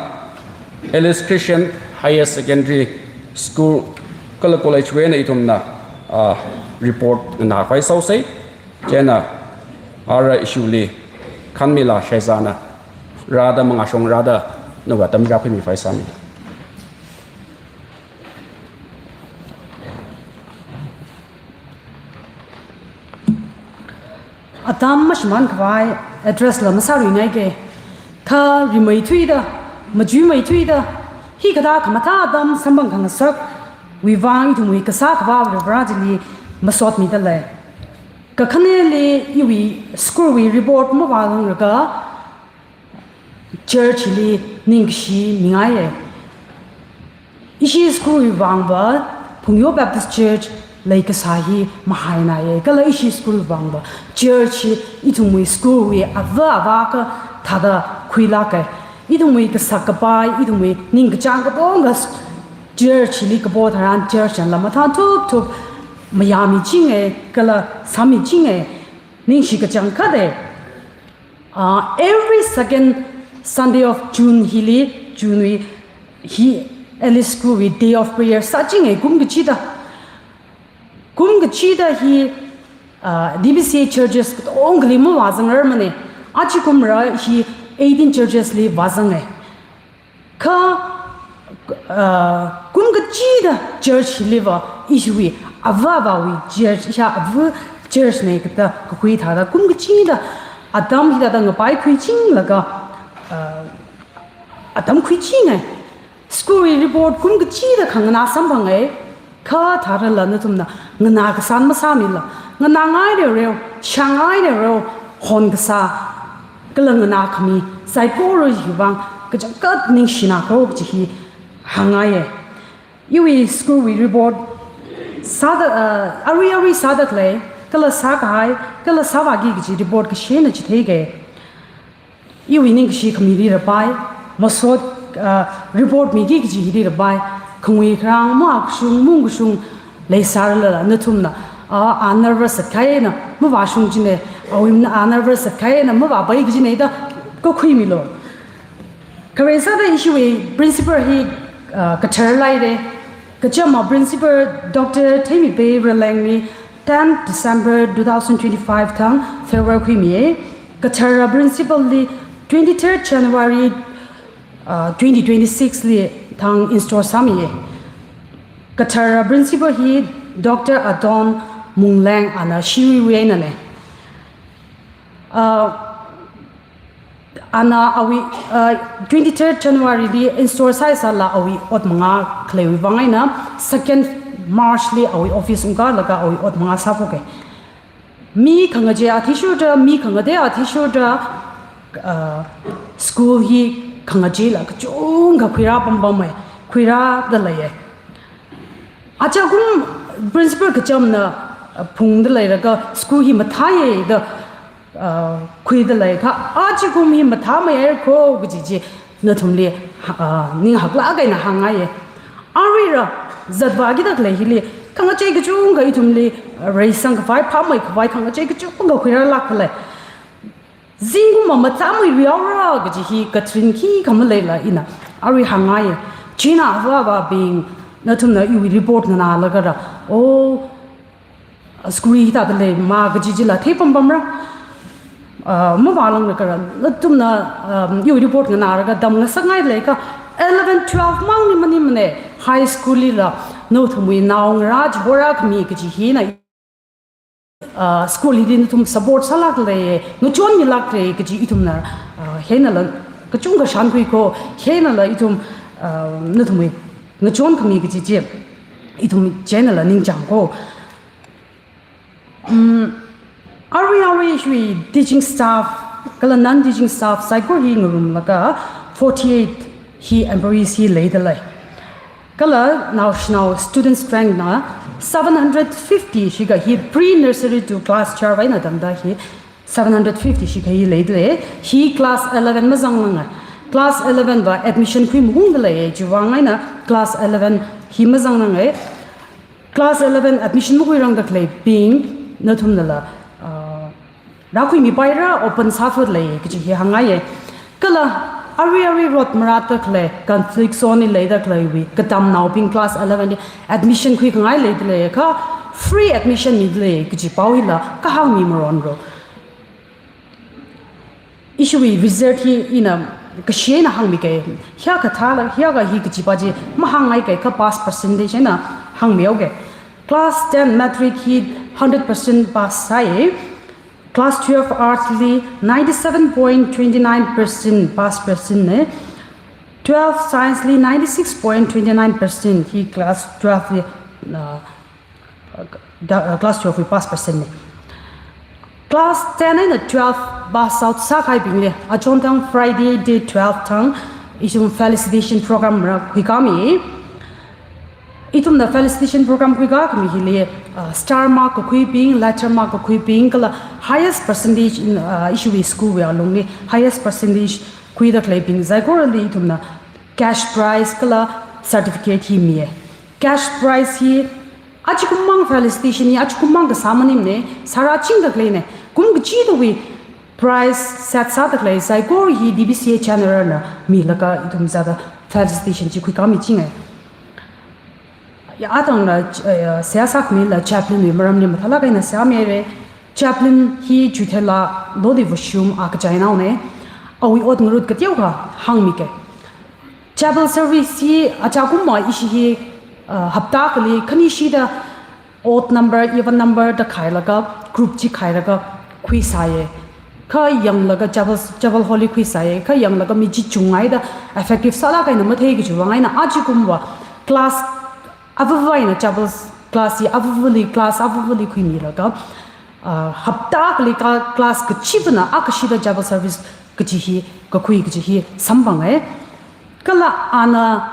Alice Christian Higher Secondary School kala college wui eina ithumna, ah, report nganākhavai sāuse. Chieina ara ishiwuili Khanmila Shezana rāda mangāshong rāda nawui atam rākhuimikhavai sāmi. Atam mashimānkhavai address la masāruingaike. Kha rimeithuida, machuimeithuida, hikathā khamathā atam samphang khangasakwui vang ithumwui kasā Akhava Varivara chili masotmida lei. Kakhaneli iwui school wui report mavālungraga, church li ningkashi mingaiye. Ishi school wui vangva Phungyo Baptist Church leikasā hi mahainaye. Kala ishi school wui vangva church hi ithumwui school wui ava ava kathāda khuilāke. Ithumwui kasak kapai, ithumwui ningkachāng katonga church li kapo tharan church yanla mathān thup thup mayāmichinge, kala sāmichinge, ningshi kachangkhate. Ah, every second Sunday of June hili, June wui hi Alice School wui day of prayer sāchinge kum kachida. Kum kachida hi, ah, D B C A churches katongali mavāzangrarmane. Achikumra hi eighteen churches li vāzange. Kha, ah, kum kachida church liva ishiwui ava avāwui church, isha ava church ne kata kakhui thāda kum kachida atam hithāda ngapai khuichinglaga, ah, atam khuichinge. School wui report kum kachida khanganā samphange. Kha tharala nathumna nganā kasān masāmila, nganāngai reo reo, shāngai reo reo, hon kasā, kala nganākhami saikora hiwui vang kachangkhat ningshina kho kaji hi hāngngaiye. Iwui school wui report sāda, ah, arui arui sāda khalei, kala sākahai, kala sāvāki kaji report kashi eina chitheike. Iwui ningkashi khamili rapai, masot, ah, report miki kaji hili rapai, khangui kharang, mavākashung, mungkashung leisālala nathumna, ah, a nervous sākahai eina mavāshung chine, awui eina a nervous sākahai eina mavāpai kajine da kakhuimilu. Khare sāda ishiwui principal hi, ah, kathar leire. Kachama principal Doctor Theimipei Ralengli ten December two thousand twenty-five thang farewell khuimiye. Kathara principal li twenty-third January, uh, twenty twenty-six li thang install sāmiye. Kathara principal hi Doctor Adon Mungleng ana Shirui wui einane. Uh, Ana awui, uh, twenty-third January li install sāsālala awui ot mangā khaleiwui vang eina second March li awui office ungkālaga awui ot mangā sāphoke. Mi khangachei athishurda, mi khangatei athishurda, uh, school hi khangacheila kachungkha khuirā pampame, khuirāda leiye. Achakum principal kachamna, uh, phungda leilaga school hi mathāye da, uh, khuida lei kha, achakum hi mathāmeiya kho kaji chi nathumli, uh, ninghaklāk eina hāngngaiye. Aruira zatvākida khalei hili khangachei kachungkha ithumli, uh, reisangkhavai, phāmeikhavai khangachei kachungkha khuirālāk khalei. Zingkum mamathāmeiluihaora kaji hi katrin khikha maleila ina arui hāngngaiye. China avāvābing, nathumna iwui report nganālagara, oh, school hithāda leima kaji chila theipampamra. Ah, mavālanglagara, nathumna, um, iwui report nganālaga tamngasakngai leikha, eleven, twelve mangli maningmane, high school lila nathumwui naongarā chihorākhami kaji hina uh, school hili nathum support sālākle, ngachonmilākle kaji ithumna, uh, hieina la kachungkha shānkhui ko, hieina la ithum, uh, nathumwui ngachonkhami kaji chi ithum chieina la ningchāng ko. Um, arui arui ishiwui teaching staff kala non-teaching staff saikora hi ngarumlaga forty-eight hi employees hi leidalei. Kala naoshinao student strength na seven hundred fifty shikha hi pre-nursery to class twelve eina tangda hi seven hundred fifty shikha hi leidalei. Hi class eleven mazangnanga. Class eleven va admission khui mahungdalei, chiwui vang eina class eleven hi mazangnanga. Class eleven admission makhuirangda khaleibing nathumnala, uh, rākhuimipaira, open sāfut lei kaji hi hāngngaiye. Kala arui arui rot marātda khalei, conflict zone li leida khaleiwui katamnaobing class eleven li admission khuikhangai leidalei, kha free admission midalei kaji pao hila kahāng mimaronro. Ishiwui result hi ina kashi eina hāngmikei. Hiyākha thāla, hiyākha hi kajipa chi mahāngngaikei, kha pass percentage eina hāngmihaokei. Class ten matric hi hundred percent pass sāi. Class twelve arts li ninety-seven point twenty-nine percent pass percent ne. Twelve science li ninety-six point twenty-nine percent hi class twelve li, uh, da, uh, class twelve li pass percent ne. Class ten eina twelve pass out sākahaibingli achon thang Friday day twelve thang ithum felicitation program rākhuikāmi. Ithumna felicitation program khuikākhami hili, uh, star mark kakhuibing, letter mark kakhuibing, kala highest percentage in, uh, ishiwui school wui alungli highest percentage khuida khaleibing saikorali ithumna cash prize kala certificate hi miye. Cash prize hi achikum mang felicitation hi achikum mang kasā maningmane, sārāchingda khaleine. Kum kachidawui prize set sāda khalei saikora hi D B C A General na milaga ithum sāda felicitation chi khuikāmichinge. Ya, atangla, eh, seihā sākhamila chaplain wui maramli mathālāk eina seihā mire. Chaplain hi Chuithela Lodi Vashum a kachainaone. Awui ot ngarut kateokha hāngmikei. Chapel service hi achakumva ishi hi, uh, hapta akhali khanishida odd number, even number da khailaga, group chi khailaga khuisāye. Kha yanglaga chapel, chapel hall li khuisāye. Kha yanglaga mi chi chungngaida effective sālāk eina mathei kajiwui vang eina achikumva class avava eina chapel class hi avavali, class avavali khuimilaga, uh, hapta akhali ka-, class kachivana akashida chapel service kaji hi kakhui kaji hi samphange. Kala ana,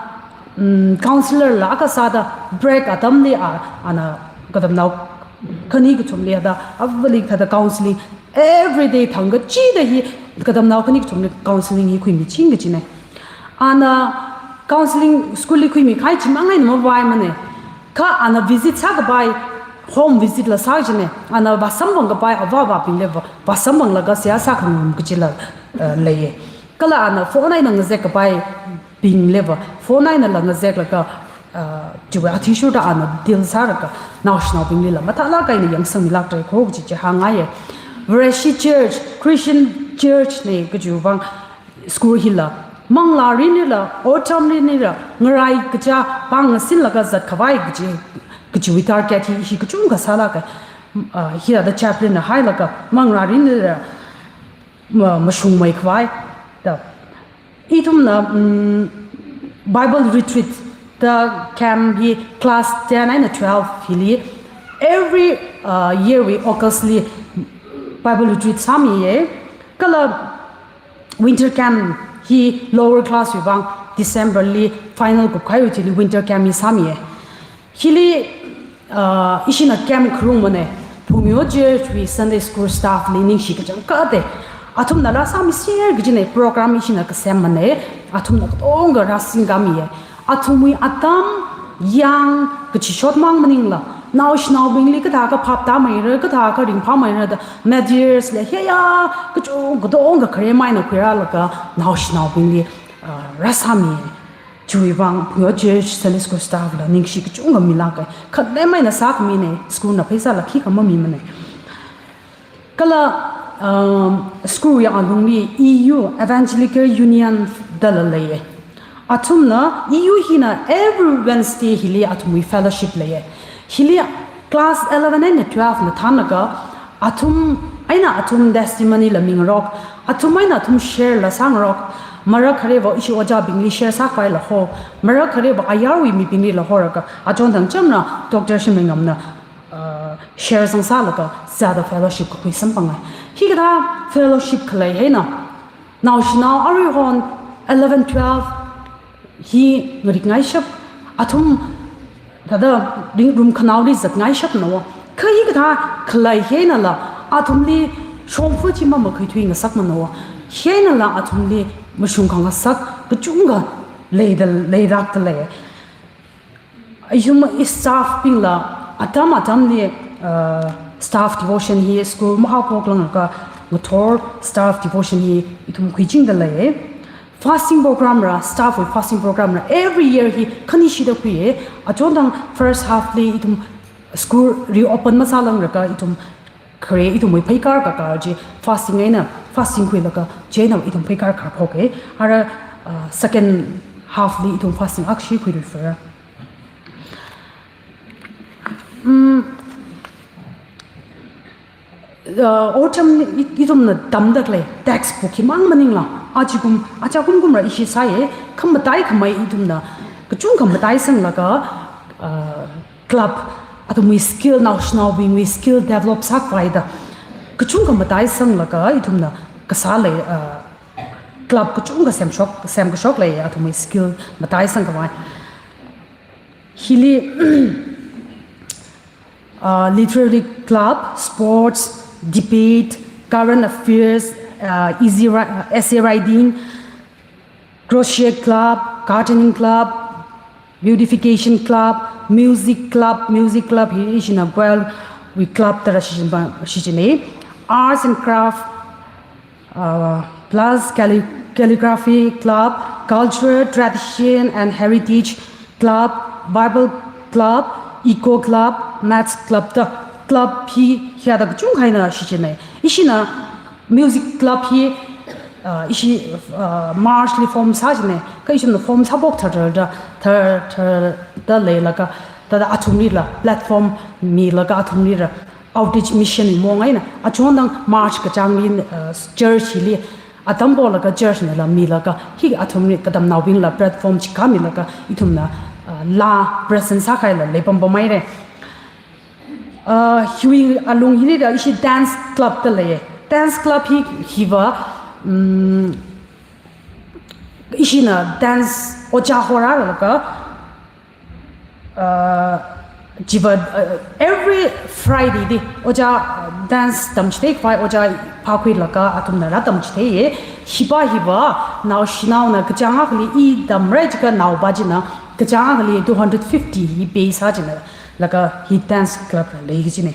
mm, counselor la kasāda break atamli a, ana katamnao khani kathumli ada avali thāda counseling every day thang kachida hi katamnao khani kathumli counseling hi khuimiching kajine. Ana counseling school li khuimikahai chi mang eina mavaimane. Kha ana visit sākapai, home visit la sā kajine. Ana vāsamphang kapai avā avābingli vā, vāsamphanglaga seihā sākhangarum kajila, eh, leiye. Kala ana phone eina ngazek kapaibingli vā, phone eina la ngazeklaga, eh, chiwui athishurda ana deal sālaga naoshinaobinglila mathālāk eina yangsangmilākre ko kaji chi hāngngaiye. Vareshi Church, Christian Church ne kajiwui vang school hila manglā rinila, autumn rinila, ngarai kachā pāng ngasinlaga zatkhavai kaji, kajiwui target hi, hi kachungkha sālāke. Ah, hithāda chaplain na hailaga manglā rinila, ma-, mashungmeikhavai da. Ithumna, mm, Bible retreat da camp hi class ten eina twelve hili every, uh, year wui August li Bible retreat sāmiye. Kala winter camp hi lower class wui vang December li final kupkahaiwui thili winter camp hi sāmiye. Hili, uh, ishina camp kharungmane, Phungyo Church wui Sunday school staff li ningshi kachangkhatte. Athumna rāsāmiser kajine, program ishina kasemmane, athumna katonga rāsingkāmiye. Athumwui atam yang kachishot mang maningla, naoshinaobingli kathākha phaptāmeira, kathākha ringphāmeira da, materials le, heya, kachung katonga kharemai eina khuirālaga, naoshinaobingli, ah, rāsāmi. Chiwui vang, Phungyo Church Sunday School staff la ningshi kachungkha milāke. Khalemai eina sākhamine, school na pheisāla khikha mamimane. Kala, um, school wui alungli E U, Evangelical Union dala leiye. Athumna, E U hina every Wednesday hili athumwui fellowship leiye. Hili Class eleven eina twelve na thānlaga, athum eina athum testimony la mingarok, athum eina athum share la sāngarok, marākhareiva ishi ojābingli share sākhavai laho, marākhareiva ayarwui mibingli laho rāka, achon thang chamna Doctor Shimlingamna, uh, share sangsālaga, sāda fellowship kakhui samphanga. Hikathā fellowship khalei eina, naoshinao aruihon eleven, twelve, hi ngarik ngaishap, athum thāda ring rum khanaoli zat ngaishapna wo. Kha hikathā khalei einala, athumli shongfa chi mamakhuithui ngasakmana wo. Einala athumli mashung khangasak kachungkha leida, leilākda lei. Ithum i staff bingla, atam atamli, uh, staff devotion hi school mahaophok langlaga, ngathor staff devotion hi ithum khuichingda lei. Fasting program rā, staff wui fasting program rā, every year hi khanishida khuiya. Achon thang first half li ithum school reopen masālanglaga ithum khare ithumwui pheikar kakar chi fasting eina, fasting khuilaga chieina ithum pheikar kharphoka. Ara, uh, second half li ithum fasting akhashi khuiluiphara. Mm, uh, ot cham i-, ithumna tamda khalei textbook himang maningla, achikum, achakum kumra ishi sāya, khamatei khamei ithumna kachungkha mataisanglaga, uh, club, athumwui skill, naoshinaobingwui skill develop sākhavaida kachungkha mataisanglaga ithumna kasā lei, uh, club kachungkha semshok, semkashok lei, athumwui skill mataisangkhavai. Hili, uh, literary club, sports, debate, current affairs, uh, easy wri-, uh, essay writing, crochet club, gardening club, beautification club, music club, music club hi ishina choir wui club da rāshichinpa, shichinna. Arts and craft, uh, plus calli-, calligraphy club, culture, tradition and heritage club, Bible club, eco club, maths club da club hi hiyāda kachungkha eina shichinna. Ishina music club hi, uh, ishi, uh, March li form sāchinna. Kha ishina form sāphok tharar da, thar, tharda leilaga, thāda athumlila platform milaga athumlila outreach mission mong eina, achon thang March kachāngli, uh, church hili, atam polaga church nala milaga, hi athumli katamnaobingla platform chikha milaga, ithumna, uh, laa present sākahaila leipampameira. Uh, hiwui alung hilila ishi dance club da lei. Dance club hi, hiva, mm, ishina dance ojā horālaga, uh, chiva, uh, every Friday li ojā, uh, dance tamchitheikhavai ojā phākhuilaga athumna rātamchitheiya. Hiva, hiva naoshinaona kachāng akhali i tamra jiakha naopa china kachāng akhali two hundred fifty hi pay sāchina, laga hi dance club la lei kajina.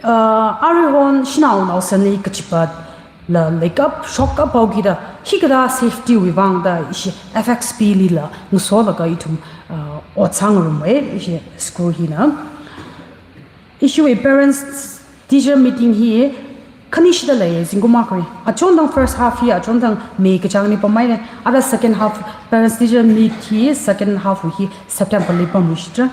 Uh, aruihon shanao naosanli kachipatla leikap, shokkap haokida, hikathā safety wui vangda ishi F X P lila ngasolaga ithum, uh, ot sāngarumma, ishi school hina. Ishiwui parents teacher meeting hi khanishida lei, zingkum akhawui. Achon thang first half hi, achon thang May kachāngli pameira. Ara second half parents teacher meet hi second half hi September li pamluishitra.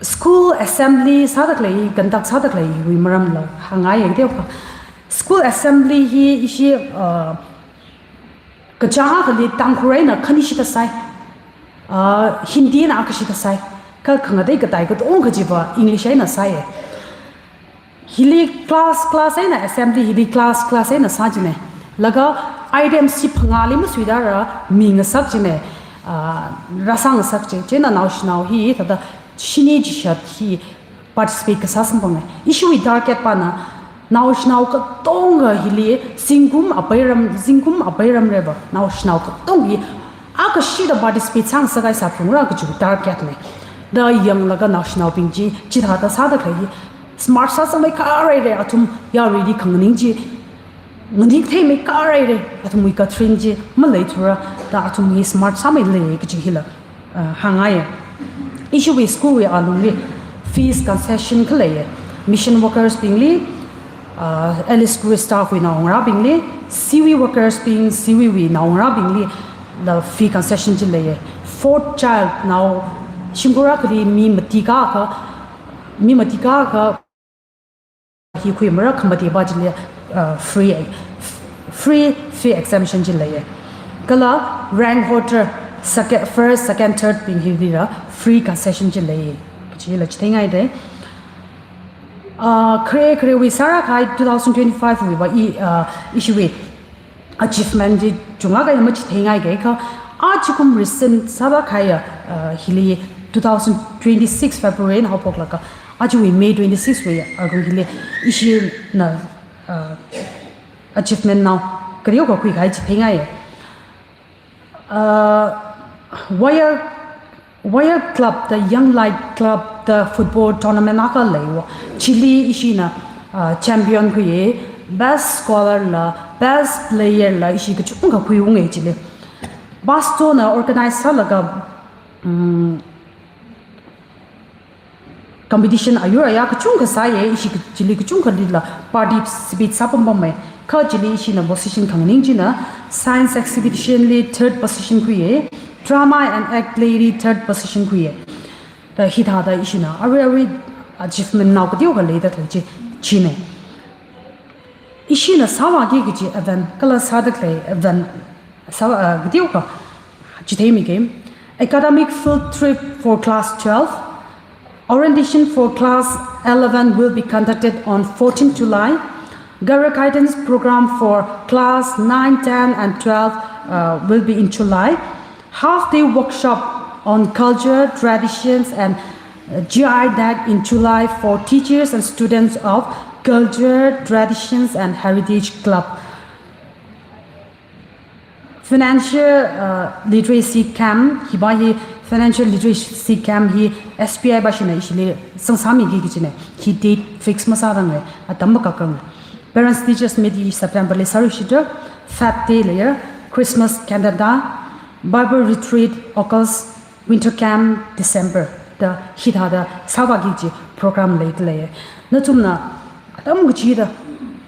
School assembly sāda khalei, conduct sāda khalei wui maramla hāngngaiya teokha. School assembly hi ishi, uh, kachāng akhali Tangkhul eina khanishida sāi. Uh, Hindi eina akhashida sāi. Kha khangatei katei katongkha chiva English eina sāya. Hili class, class eina assembly, hili class, class eina sāchina. Laga items chi phangāli masuida rāmi ngasakchina, ah, rāsā ngasakchi. Chieina naoshinao hi thāda shini chishat hi participate kasā samphanga. Ishiwui target pana naoshinao katongkha hili zingkum apeiram, zingkum apeiramreba naoshinao katong hi akhashida participate sāngasakhaisa phungra kachi target na. Da yanglaga naoshinaobing chi, chithāda sāda khalei hi, smart sāsangmeikharhaira, athum yaruili khanganing chi nganiktheimeikharhaira, athumwui katharin chi maleithura, da athum hi smart sāmeilei kachi hila, uh, hāngngaiya. Ishiwui school wui alungli fees concession khaleiya. Mission workers bingli, uh, Alice School staff wui naongarābingli, C V workers bing, C V wui naongarābingli, la fee concession chi leiya. fourth child nao shimkhur akhali mi mati kakha, mi mati kakha hi khuimara khamati ba chili, uh, free, free fee exemption chi leiya. Kala rank holder second, first, second, third bing hilira free concession chi leiya. Chila chitheingaida. Uh, khare kharewui sāra kahai two thousand twenty-five wui va i, uh, ishiwui achievement chi chungda kha machitheingaikha, achikum recent sāda kahai, uh, hili two thousand twenty-six February eina haophoklaga, achiwui May twenty-six wui, uh, hili ishina, uh, achievement nao kateokha khuikahai chitheingai. Uh, Wire, Wire Club da Young Light Club da football tournament akha leiya. Chili ishina, uh, champion khuiya, best scorer la, best player la, ishi kachungkha khuiunga chili. Pastor na organize sālaga, um, competition ayur ayā kachungkha sāya, ishi ka-, chili kachungkhalila participate sāpampamma. Kha chili ishina position khanganing china science exhibition li third position khuiya, drama and act play li third position khuiya. Da hithāda ishina arui arui achievement nao kateokha leida khalei chi china. Ishina sāvāki kaji event, kala sāda khalei event sā, uh, kateokha chitheimi game. Academic field trip for class twelve. Orientation for class eleven will be conducted on fourteenth July. Career guidance program for class nine, ten, and twelve, uh, will be in July. Half day workshop on culture, traditions, and, uh, G I tag in July for teachers and students of Culture, Traditions, and Heritage Club. Financial, uh, literacy camp, hiva hi financial literacy camp hi S B I va shina ishili zangsāmiki kajina, hi date fix masāranglei, atam makakranglei. Parents Teachers Meet hi September li sāruishitra, Fab Day leiya, Christmas cantata, Bible retreat August, winter camp December da hithāda sāvāki kaji program leida leiya. Nathumna atam kachida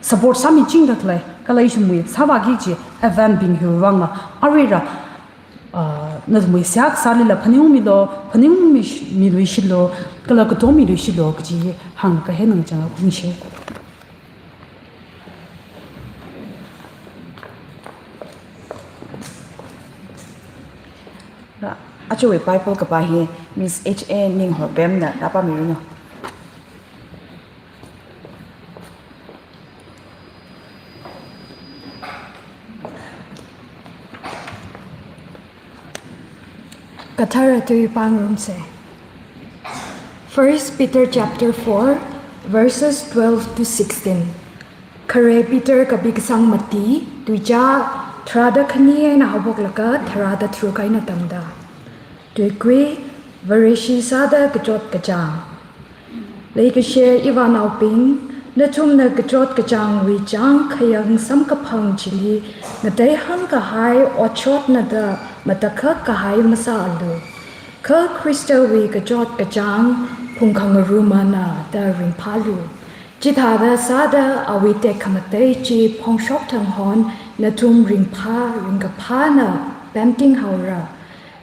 support sāmichingda khalei, kala ishimwui sāvāki kaji event bing hiwui vangla aruira, ah, nathumwui seihā kasālila phaningungmilu, phaningungmi sh-, miluishilu, kala katommiluishilu kaji hāngkahai nangchang khuishi. Ra, achiwui Bible kapā hi Miss H A Ninghorpemna rāpāmiranu. Kathara tui pāngarumsa. First Peter chapter four, verses twelve to sixteen. Khare Peter kapi kasang mati, tuichā tharāda khani eina haophoklaga tharāda tharuk eina tangda. Tuikui, Vareshi sāda kachot kachāng. Leikashiya ivānaobing, nathumna kachot kachāngwui chāng khayang samkaphang chili ngateihāng kahai otshotna da matakhak kahai masālu. Kha Khristawui kachot kachāng phungkhangarumana da ringphālu. Chithāda sāda awui tekhamatei chi phongshok thanghon nathum ringphā ringkaphāna pemting haora.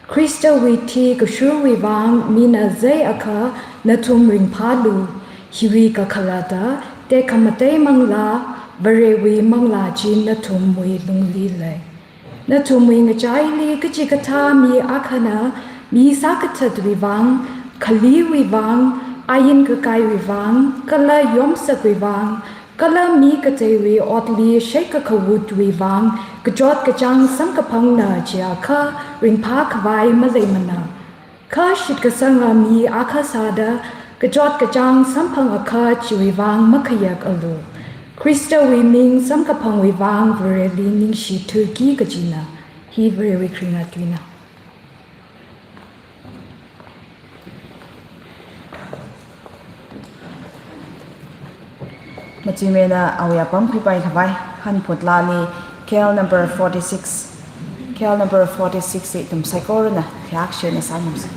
Khristawui thi kashurwui vang mina zai akha nathum ringphālu, hiwui kakhalatda tekhamatei manglā, Varewui manglā chi nathumwui lungli lei. Nathumwui ngachaili kachikathā mi akhana mi sākathatwui vang, khaliwui vang, ain kakaiwui vang, kala yomsakwui vang, kala mi kateiwui otli sheikakhavutwui vang kachot kachāng samkaphangna chiakha ringphākhavai maleimana. Kha shitkasanga mi akha sāda kachot kachāng samphang akha chiwui vang makhayakalu. Khristawui ming samkaphangwui vang Vareli ningshi thuiki kajina. Hi Varewui kharinga tuina. Machimeina awui apam khuipaikhavai, hanphut lali, K L number forty-six, K L number forty-six hi ithum saikorana, thiak shena sāngarumsa.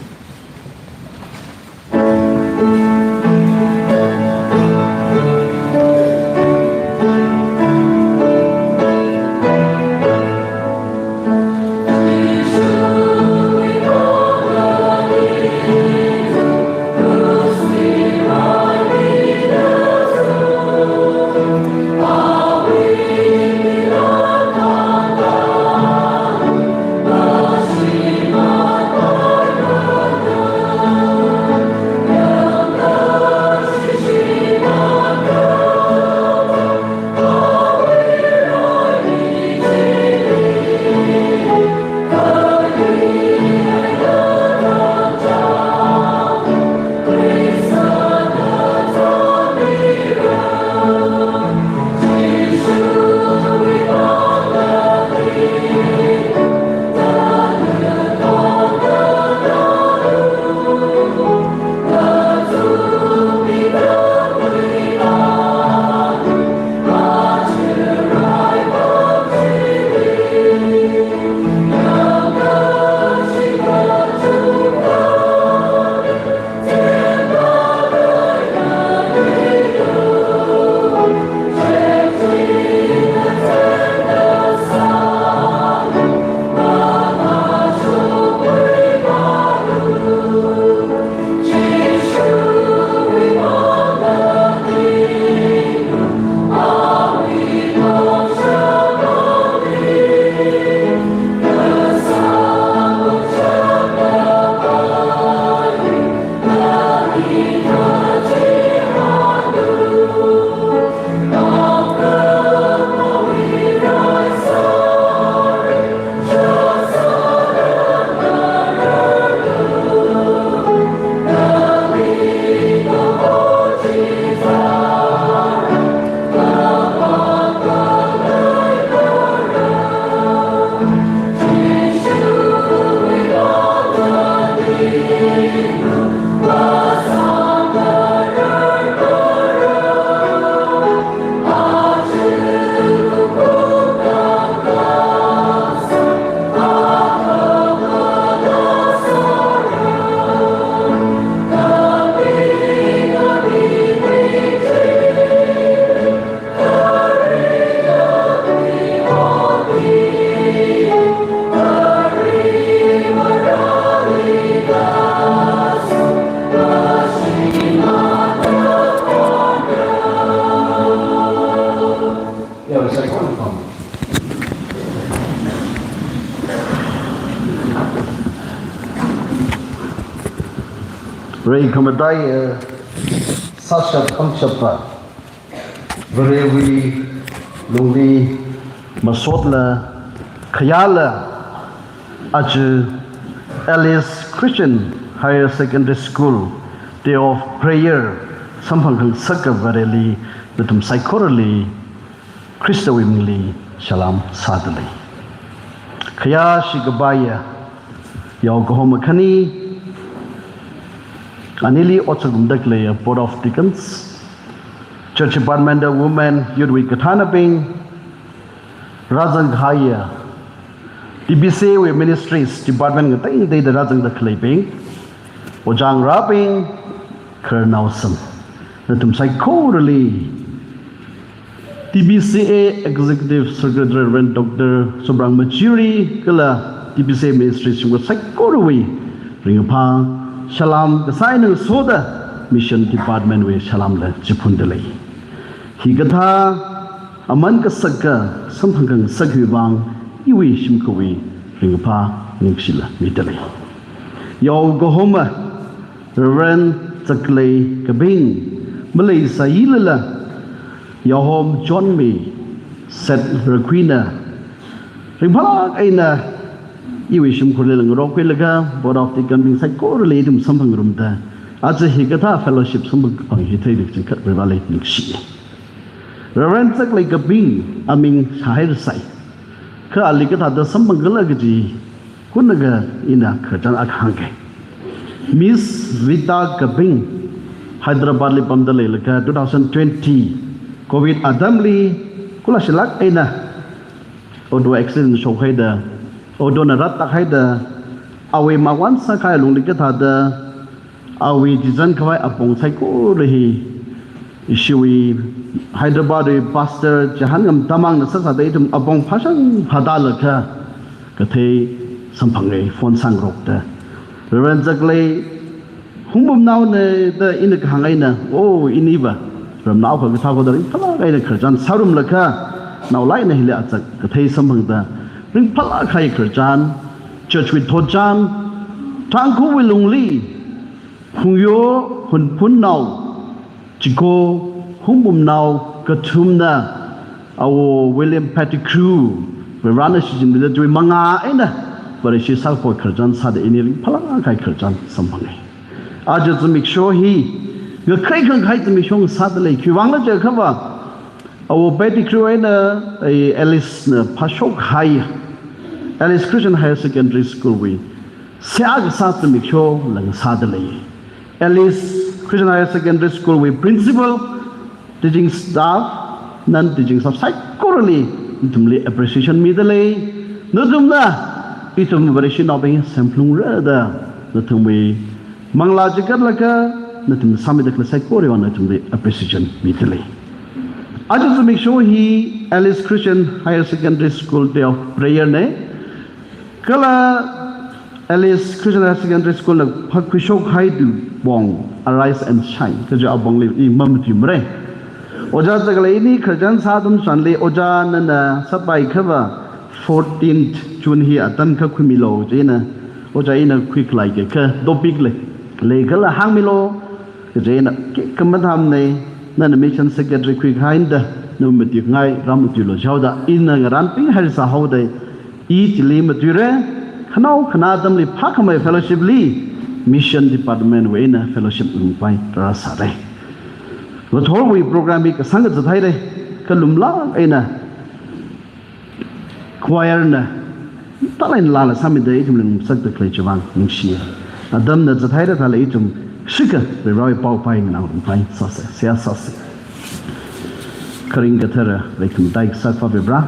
Rai khamataiya, sāshap pangshapa Varewui lungli masotla khayāla, aja Alice Christian Higher Secondary School Day of Prayer samphang khangasaka Vareli nathum saikorali Khristawui mingli salam sādalei. Khayāshi kapaiya yao kahoma khani, anili otsak ngarumda khaleiya Board of Deacons, Church Department, Women, Youth wui kathānabing, rāzang kahaiya T B C A wui Ministries Department ngateingateida rāzangda khaleibing, ojā ngarābing, khararnao sam, nathum saikorali T B C A Executive Secretary Reverend Doctor Subrang Machiri kala T B C A Ministry shimkhur saikorawui ringkaphā salam kasā eina ngasoda Mission Department wui salamla chiphundalei. Hikathā aman kasaka samphang khangasak hiwui vang iwui shimkhurwui ringkaphā ningshila midalei. Yao kahoma Reverend Chaklei Kabing, maleisāilala, Yahom John May, Seth Rakhuina, ringphālāk eina iwui shimkhurli ngarokhuilaga, Board of Deacon bing saikorali ithum samphang ngarumda, aja hikathā fellowship samphang kaphang hi theida kachangkhat Vareli ningshi. Reverend Chaklei Kabing aming shāhairasai. Kha ali kathāda samphang khala kaji, kunaga ina khararchan akha hāngke. Miss Vita Kabing, Hyderabad li pamda leilaga two thousand twenty Covid atamli, kula shilāk eina auto accident shokhaida, auto na rātak haida, awui mawun sākahai lungli kathāda, awui chizan khavai apong saikora hi, ishiwui Hyderabad wui Pastor Jahan Ngamtamangna sāsāda ithum apong phāshang phātālaga, kathei samphanga phone sāngarokta. Reverend Chaklei Hungpamnaona da ina kahāng eina, oh, iniva ramnao akha kathā khoda ringphālāk eina khararchan sārumlaga, naolāk eina hili achak kathei samphangda, ringphālāk kahai khararchan, church wui thotchan, Tangkhulwui lungli, Khungyo Hunphunnao, chiko Hungpamnao kathumna, Awo William Pettigrew, Varena shichinmida chiwui mangā eina Vareshi sākapam khararchan sāda ini ringphālāk kahai khararchan samphanga. Aja zimiksho hi, ngakhaikhangai zimiksho sādalei, khiwuivang khala jiakhava, Awo Pettigrew eina, eh, Alice na phāshokhai, Alice Christian Higher Secondary School wui seihā kasā zimiksho lang sādalei. Alice Christian Higher Secondary School wui principal, teaching staff, non-teaching staff saikorali nathumli appreciation midalei. Nathumna ithum Vareshinaobing semplungra da, nathumwui manglā chikatlaga, nathum sāmida khalei saikora vang nathumli appreciation midalei. Aja zimiksho hi Alice Christian Higher Secondary School Day of Prayer na. Kala Alice Christian Higher Secondary School na phākhuishokhai tuipong, Arise and Shine kaja apongli i mamatuimara. Ojā Chaklei ini khararchan sā atam tharanli, ojā nana sāpaikhava fourteenth June hi atam akha khuimilu, chieina ojā ina khuikhalei kha topic lei, leikhala hāngmilu, chieina khikha mathāmana, nana mission secretary khuikahai eina, na matuingai, rāmatuilu jihaoda, ina ngarānpinghaisā haoda, i chili matuira, khanao khanā atamli phākhamei fellowship li, mission department wui eina fellowship lungpai rāsāra. Ngathorwui program hi kasāng kazat haira, kha lumlāk eina choir na talent lala sāmida ithumli ngasakda khalei chiwui vang ningshiya. Atamna zathaira thālala ithum shikha Varewui paopai nganā lungpai sāsa, seihā sāsa. Kharing kathara, leikhamatai kasā Vare Vare,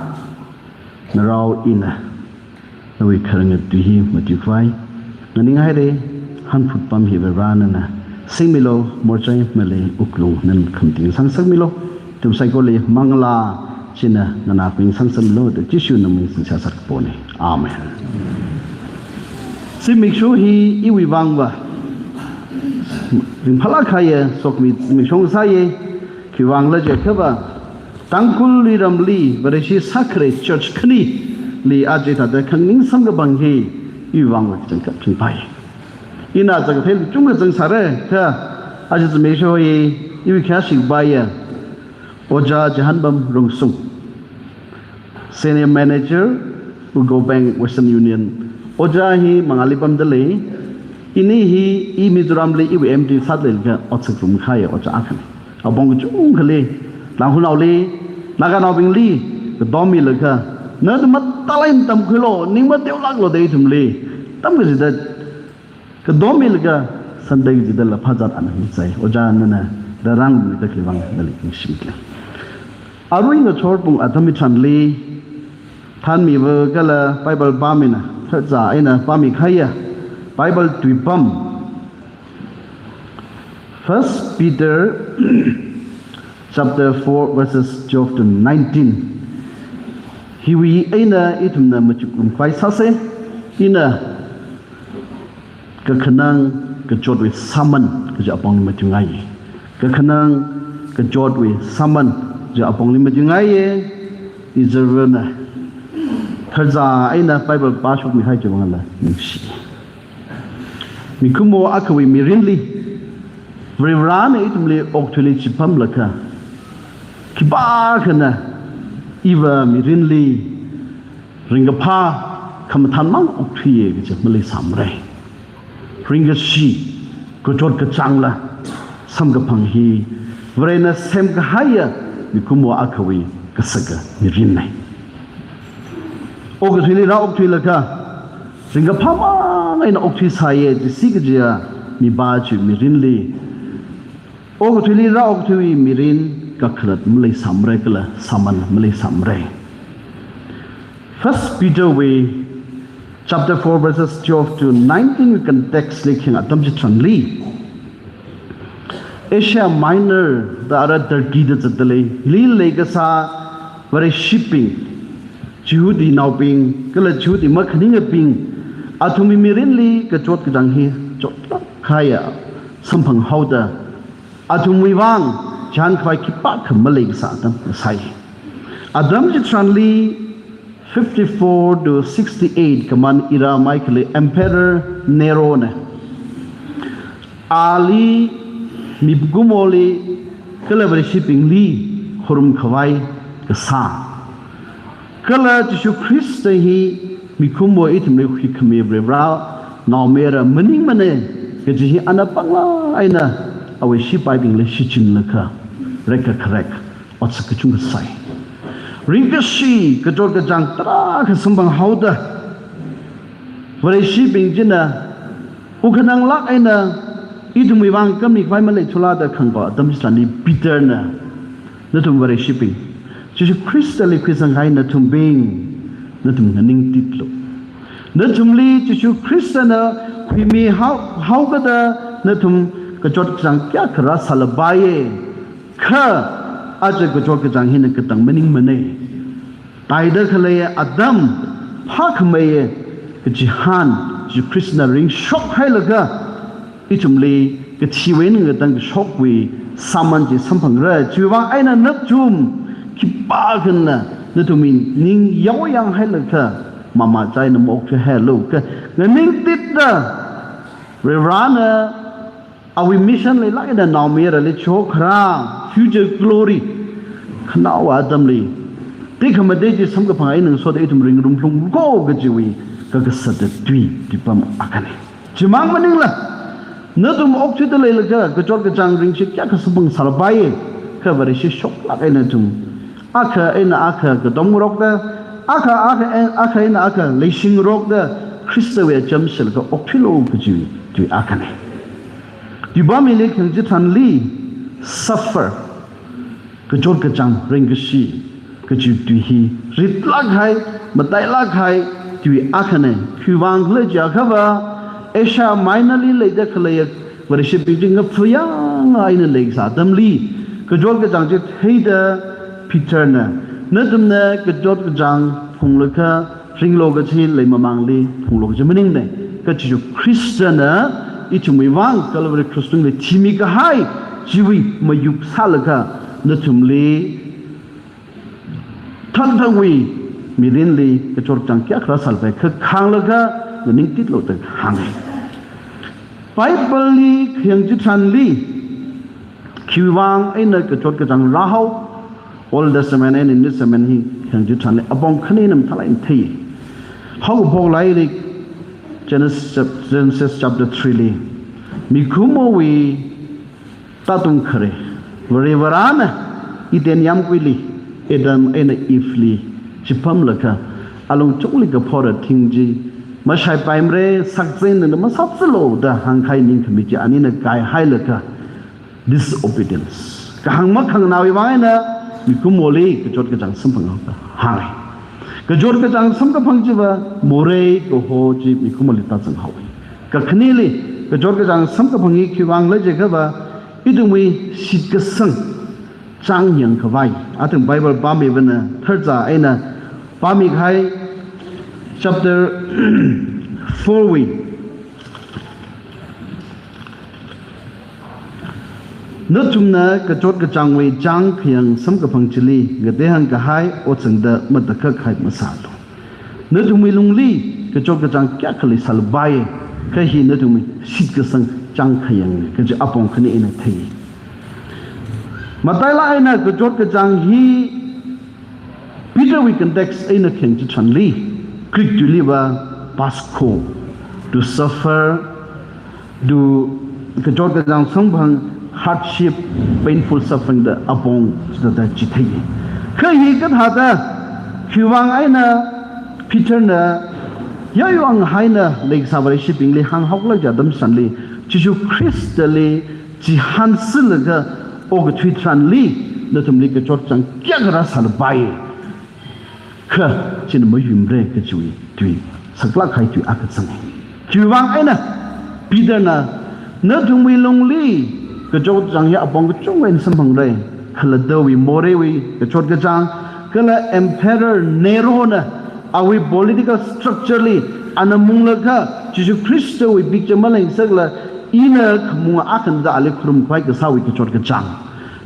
narao ina nawui kharanga tui hi matuikhavai nganinghaira. Hanphut pam hi Vare nana singmilu, morchai malei wuklung nana khamating sangsakmilu. Ithum saikorali manglā china nganākhui sangsakmilu da Jishu nawui ming singsa sakpone. Amen. Zimiksho hi iwui vangva ringphālāk kahaiya sokhami zimiksho sāya. Khiwuivang khala jiakhava, Tangkhul luiramli Vareshi sākharai church khanili aja thāda khangning samkaphang hi iwui vangva kachangkhat ringphāya. Ina zangthei chungkha zangsāra, kha aja zimiksho hi iwui khayāshi baiya. Ojā Chihanbam Rungsung, Senior Manager, UCO Bank Western Union. Ojā hi Mangali pamda lei. Ini hi i Mizoramli iwui M D sāda leilakha otsak rumkahaiya ojā akhana. Apong kachungkhali, Tangkhulnaoli, Naganaobingli katom milaga, nathum mathālāk eina tamkhuilu, ning mateolāklu da ithumli tamkachida katom milaga, Sunday kachida laphā zat ana mizai. Ojā nana rārangmida khalei vang nali ningshimikle. Arui ngachor pung atam hitharanli thanmiva kala Bible pāmina, tharzā eina pāmikahaiya Bible tuipam, First Peter chapter four, verses twelve to nineteen. Hiwui eina ithumna machuk rumkhavai sāsa. Ina Kakhanang Kachotwui Sāman kaji apongli matuingaiya. Kakhanang Kachotwui Sāman kaji apongli matuingaiya. Izarvana tharzā eina Bible pāshokmihai chiwui vangla ningshi. Mikumo akhawui mirinli, Varivarana ithumli okathuili chipamlaga, khipākhana iva mirinli ringkaphā khamathānmang okthuiya kaji maleisāmara. Ringkashi, kachot kachāngla samkaphang hi Varena semkahaiya mikumo akhawui kasaka mirinna. Okathuili rāokthuilaga, ringkaphāmang eina okthuisāya jisi kajiya mipā chiwui mirinli, okathuili rāokthuiwui mirin kakhalat maleisāmara kala sāman maleisāmara. First Peter wui chapter four, verses twelve to nineteen wui context li khayang atam chitharanli, Asia Minor da ara Turkey da zatda lei, hili leikasā Vareshibing, Jihudinaobing kala Jihudi makhaningabing, athumwui mirinli kachot kachāng hi chotlāk kahaiya samphanghaoda, athumwui vang chānkhavai khipākha maleikasā atam sāi. Atam chitharanli fifty-four to sixty-eight kaman era mai khalei Emperor Nero na, ali mikumoli kala Vareshibingli khorumkhavai kasā, kala Jishu Khrista hi mikumo ithumli huikhami Varivara naomayara maningmana kaji hi ana panglāk eina awui shipaibingli shichinlaga rekkakharek otsak kachungkha sāi. Ringkashi, kachot kachāng tarākha samphanghaoda, Vareshibing china ukhananglāk eina ithumwui vang kamikhavai maleithula da khangpa atam chitharanli Peter na, nathum Vareshibing, Jishu Khristali khuisangkahai nathumbing, nathum nganingtitlu. Nathumli Jishu Khristana khuimihao, haokada nathum kachot kachāng kayākha rāsālapaiya. Kha aja kachot kachāng hina katang maningmana. Taida khalei atam phākhameiya kachihān Jishu Khristana ringshokhailaga, ithumli kathiwui eina ngatangkashokwui sāman chi samphangra. Chiwui vang eina nathum khipākhana nathumwui ning yaoyang hailaga, mama china maokthuihailu, kha nganingtitda Varivarana awui mission leilāk eina naomayarali chihokharā, future glory, khanaowa atamli tekhamatei chi samkaphang eina ngasoda ithum ringrumlungko kajiwui kakasāda tui, tuipam akhana. Chimang maningla, nathum okthuida leilaga kachot kachāng ringshi kayākha samphangsālapaiya, kha Vareshi shoklāk eina nathum akha eina akha katomngarokda, akha, akha, akha eina akha leishingarokda, Khristawui acham shilakha okthuilu kaji tui akhana. Tuipam hili khayang chitharanli suffer, kachot kachāng ringkashi kaji tui hi ritlāk kahai, matailāk kahai tui akhana. Khiwuivang khala jiakhava, Asia Minor li leida khalei Vareshibing chi ngapfayang eina leikasā atamli, kachot kachāng chi theida Peter na, nathumna kachot kachāng phunglaga ringlu kaji leimamangli phunglu kaji maningna. Kha Jishu Khristana ithumwui vang Calvary Cross tungli thimikahai chiwui mayuk sālaga, nathumli thangthangwui mirinli kachot kachāng kayākha rāsālapai kha khanglaga nganingtitlu da hānga. Bible li khayang chitharanli, khiwuivang eina kachot kachāng rāhao, Old Testament eina New Testament hi khayang chitharanli apong khani eina mathālāk eina thei. Haokaphok lairik Genesis, Genesis chapter three li, mikumowui tātung khare, Varivarana Eden yāmguili Adam eina Eve li chipamlaga, alungchungli kaphora thing chi mashaipaimara, sakzin na masāzālu da hāngkahai ningkhami chi anina kaihailaga, disobedience. Kahāng makhanganāwui vang eina mikumoli kachot kachāng samphanghaoda hānga. Kachot kachāng samkaphang chiva morei kaho chi mikumoli tāzanghaowa. Kakhaneli, kachot kachāng samkaphang hi khiwuivang khala jiakhava, ithumwui shitkasang chāng yangkhavai. Athang Bible pāmivana tharza eina pāmikahai chapter four wui, nathumna kachot kachāngwui chāng khayang samkaphang chili ngateihāngkahai otsak da matakhak kahai masālu. Nathumwui lungli kachot kachāng kayākha leisālapai, kha hi nathumwui shitkasang chāng khayang kaji apong khani eina thei. Matailāk eina kachot kachāng hi Peter wui context eina khayang chitharanli, Greek tuiliva pascho, to suffer, to kachot kachāng samphang, hardship, painful suffering da apong chithāda chithei. Kha hi kathāda, khiwuivang eina Peter na yāyāng haina leikasā Vareshibingli hānghaokhala jiakha atam chitharanli, Jishu Khristali chihānsilaga okathui tharanli, nathumli kachot kachāng kayākha rāsālapai, kha china mayuimara kajiwui tui saklāk kahai tui akha zanga. Chiwuivang eina Peter na, nathumwui lungli kachot kachāng hi apong kachungkha eina samphangra. Khalattawui moreiwui kachot kachāng, kala Emperor Nero na awui political structure li ana munglaga Jishu Khristawui picture maleingsakla, ina khamung akhana da ali khurum khavai kasāwui kachot kachāng,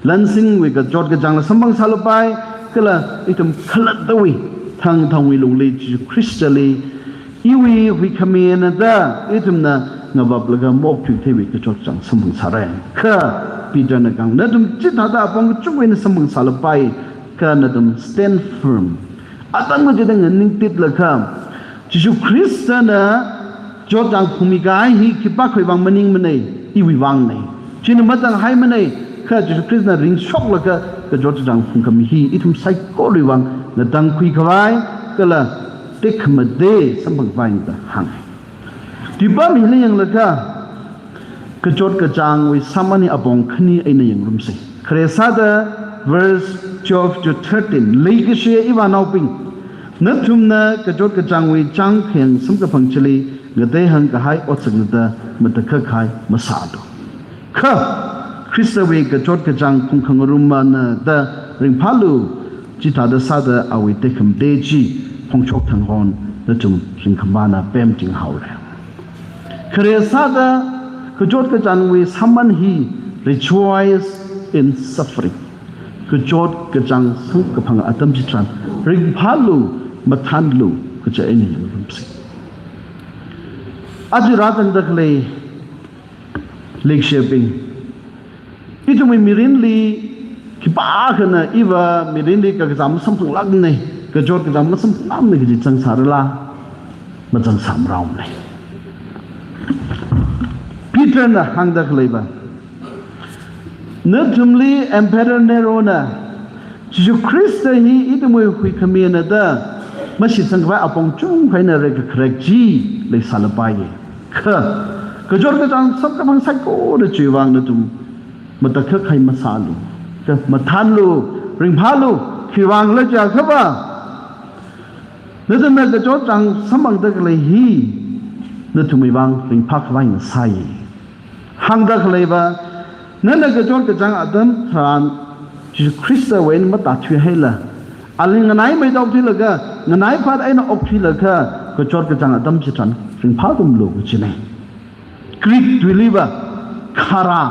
lansingwui kachot kachāngla samphangsālapai, kala ithum khalattawui thangthangwui lungli Jishu Khristali iwui huikhamina da ithumna ngavaplaga maokthui katheiwui kachot kachāng samphangsāra. Kha Peter na kahāng, nathum chithāda apong kachungkha eina samphangsālapai, kha nathum stand firm. Atam kachida nganingtitlaga, Jishu Khristana kachot kachāng phungmikahai hi khipākhawui vang maningmana, iwui vangna. China mazanghaimanei, kha Jishu Khristana ringshoklaga kachot kachāng phungkhami hi ithum saikorawui vang ngatangkhui khavai, kala tekhamatei samphang khavai da hānga. Tuipam hili yanglaga, kachot kachāngwui sāman hi apong khani eina yangrumsa. Khare sāda verse twelve to thirteen, leikashi ivānaobing, nathumna kachot kachāngwui chāng khayang samkaphang chili ngateihāngkahai otsak na da matakhak kahai masālu. Kha Khristawui kachot kachāng phungkhangarumana da ringphālu, chithāda sāda awui tekhamatei chi phongshok thang hon nathum ringkaphāna pemting haora. Khare sāda kachot kachāngwui sāman hi rejoice in suffering. Kachot kachāng samkaphang atam chitharan ringphālu, mathānlu kaji eina yangrumsa. Aja rāzangda khalei leikashibing, ithumwui mirinli khipākhana iva mirinli kakazā masamphanglākmana, kachot kachāng masamphanglākmana kaji zangsārala? Mazangsāmaraomana. Peter na hāngda khaleiva, nathumli Emperor Nero na Jishu Khrista hi ithumwui huikhamina da mashitsang khavai apong kachungkha eina reikakharek chi leisālapai. Kha kachot kachāng samkaphang saikora chiwui vang nathum matakhak kahai masālu, kha mathānlu, ringphālu. Khiwuivang khala jiakhava, nathumna kachot kachāng samphangda khalei hi nathumwui vang ringphā khavai eina sāi. Hāngda khaleiva, nana kachot kachāng atam tharan Jishu Khristawui eina matāthuihaila, ali nganaimeida okthuilaga, nganaipat eina okthuilaga, kachot kachāng atam chitharan ringphātumlu kajina. Greek tuiliva chara,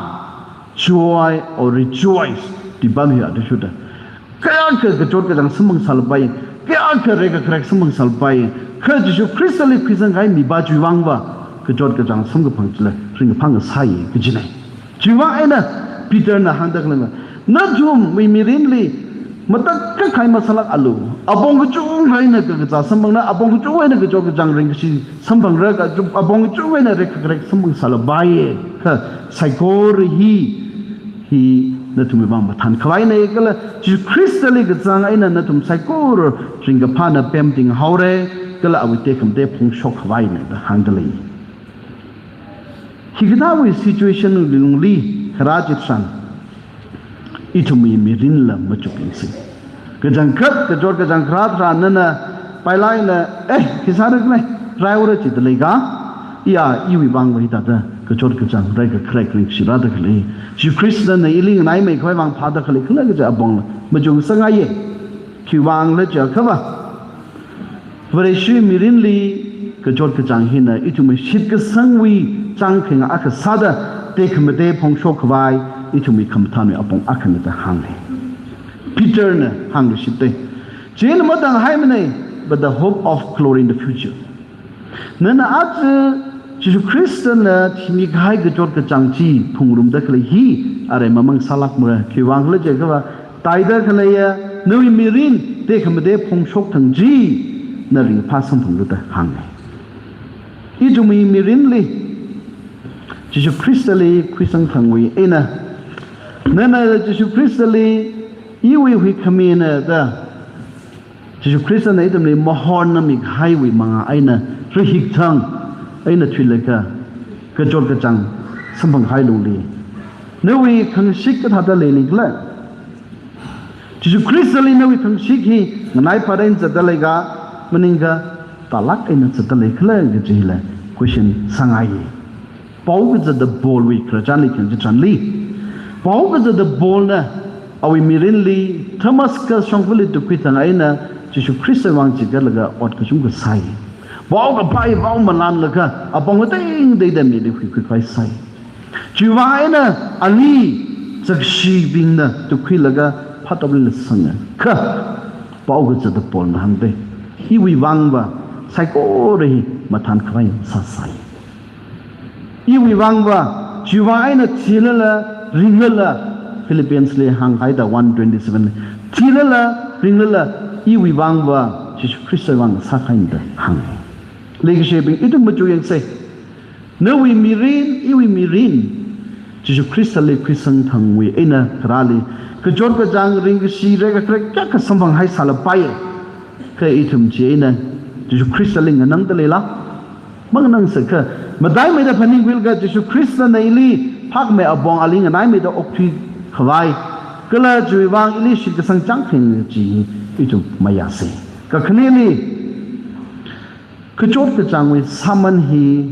joy or rejoice, tuipam hi athishurda. Kayākha kachot kachāng samphang sālapai, kayākha reikakharek samphang sālapai, kha Jishu Khristali khuisangkahai mipā chiwui vangva, kachot kachāng samkaphang chila ringkaphā sāya kajina. Chiwui vang eina Peterna hāngda khalei, nathumwui mirinli matakhak kahai masālākalu. Apong kachungkha eina kakazā samphangna, apong kachungkha eina kachot kachāng ringkashi samphangra, ka- apong kachungkha eina rekhakrek samphang sālapaiya. Kha saikora hi, hi nathumwui vang mathānkhavaina kala Jishu Khristali kazang eina nathum saikora ringkaphāna pemting haora, kala awui tekhamatei phongshok khavaina da hāngdalei. Hikathāwui situation lungli kharā chitharan, ithumwui mirinla machukyangsa. Kachangkhat kachot kachāng kharā tharan nana pailāk eina, eh, khi sāra khala, raihaora jidalei ka, iya, iwui vangva hithāda kachot kachāng rekhakrek ringkashi rāda khalei, Jishu Khristana ili nganaimei khavai vang phāda khalei khala kaja apongla machukngasakngaiya. Khiwui vangkhala jiakhava, Vareshi mirinli kachot kachāng hina ithumwui shitkasangwui chāngkheng akha sāda tekhamatei phongshok khavai ithumwui khamathānwui apong akhana da hānga. Peterna hāngluishitda, chieina matānghaimana, but the hope of glory in the future. Nana aja Jishu Khristana thimi kahai kachot kachāng chi phungrumda khalei hi arui mamāng sālākmara. Khiwui vangkhala jiakhava, taida khaleiya nawui mirin tekhamatei phongshok thang chi na ringphā samphanglu da hānga. Ithumwui mirinli Jishu Khristali khuisang thangwui eina, nana Jishu Khristali iwui huikhamina da Jishu Khristana ithumli mahornami kahaiwui manga eina rahik thang eina thuilaga kachot kachāng samphang kahai lungli nawui thangshik kathāda leili khala? Jishu Khristali nawui thangshik hi nganaipat eina zatdalei ka, maningakha tālāk eina zatdalei khala kajila question sāngaiya. Pao kazata Paulwui khararchanli khayang chitharanli, pao kazata Paulna awui mirinli Damascus shongfali tukkhui thang eina Jishu Khristawui vang chikatlaga ot kachungkha sāi. Vaokaphā vao malanlaga apong ateiteida mili huikhui khavai sāi. Chiwui vang eina ali zakshibingna tukkhuilaga phatopli lasanga. Kha pao kazata Paulna hāngda, iwui vangva saikora hi mathānkhavai sāsai. Iwui vangva, chiwui vang eina thilala ringlala, Philippians li hānghaida one twenty-seven li, thilala ringlala, iwui vangva Jishu Khristawui vang sākahaina da hānga. Leikashibing, ithum machukyangsa. Nawui mirin, iwui mirin Jishu Khristali khuisang thangwui eina kharāli kachot kachāng ringkashi rekhakrek kayākha samphang haisālapaiya. Kha ithum chieina Jishu Khristali nganangda leila? Manganangsa. Kha mataimeida phaningkhuilaga Jishu Khristana ili phākhamei apong, ali nganaimeida okthui khavai, kala chiwui vang ili shitkasang chāngkheng chi ithum mayāsa. Kakhaneli, kachot kachāngwui sāman hi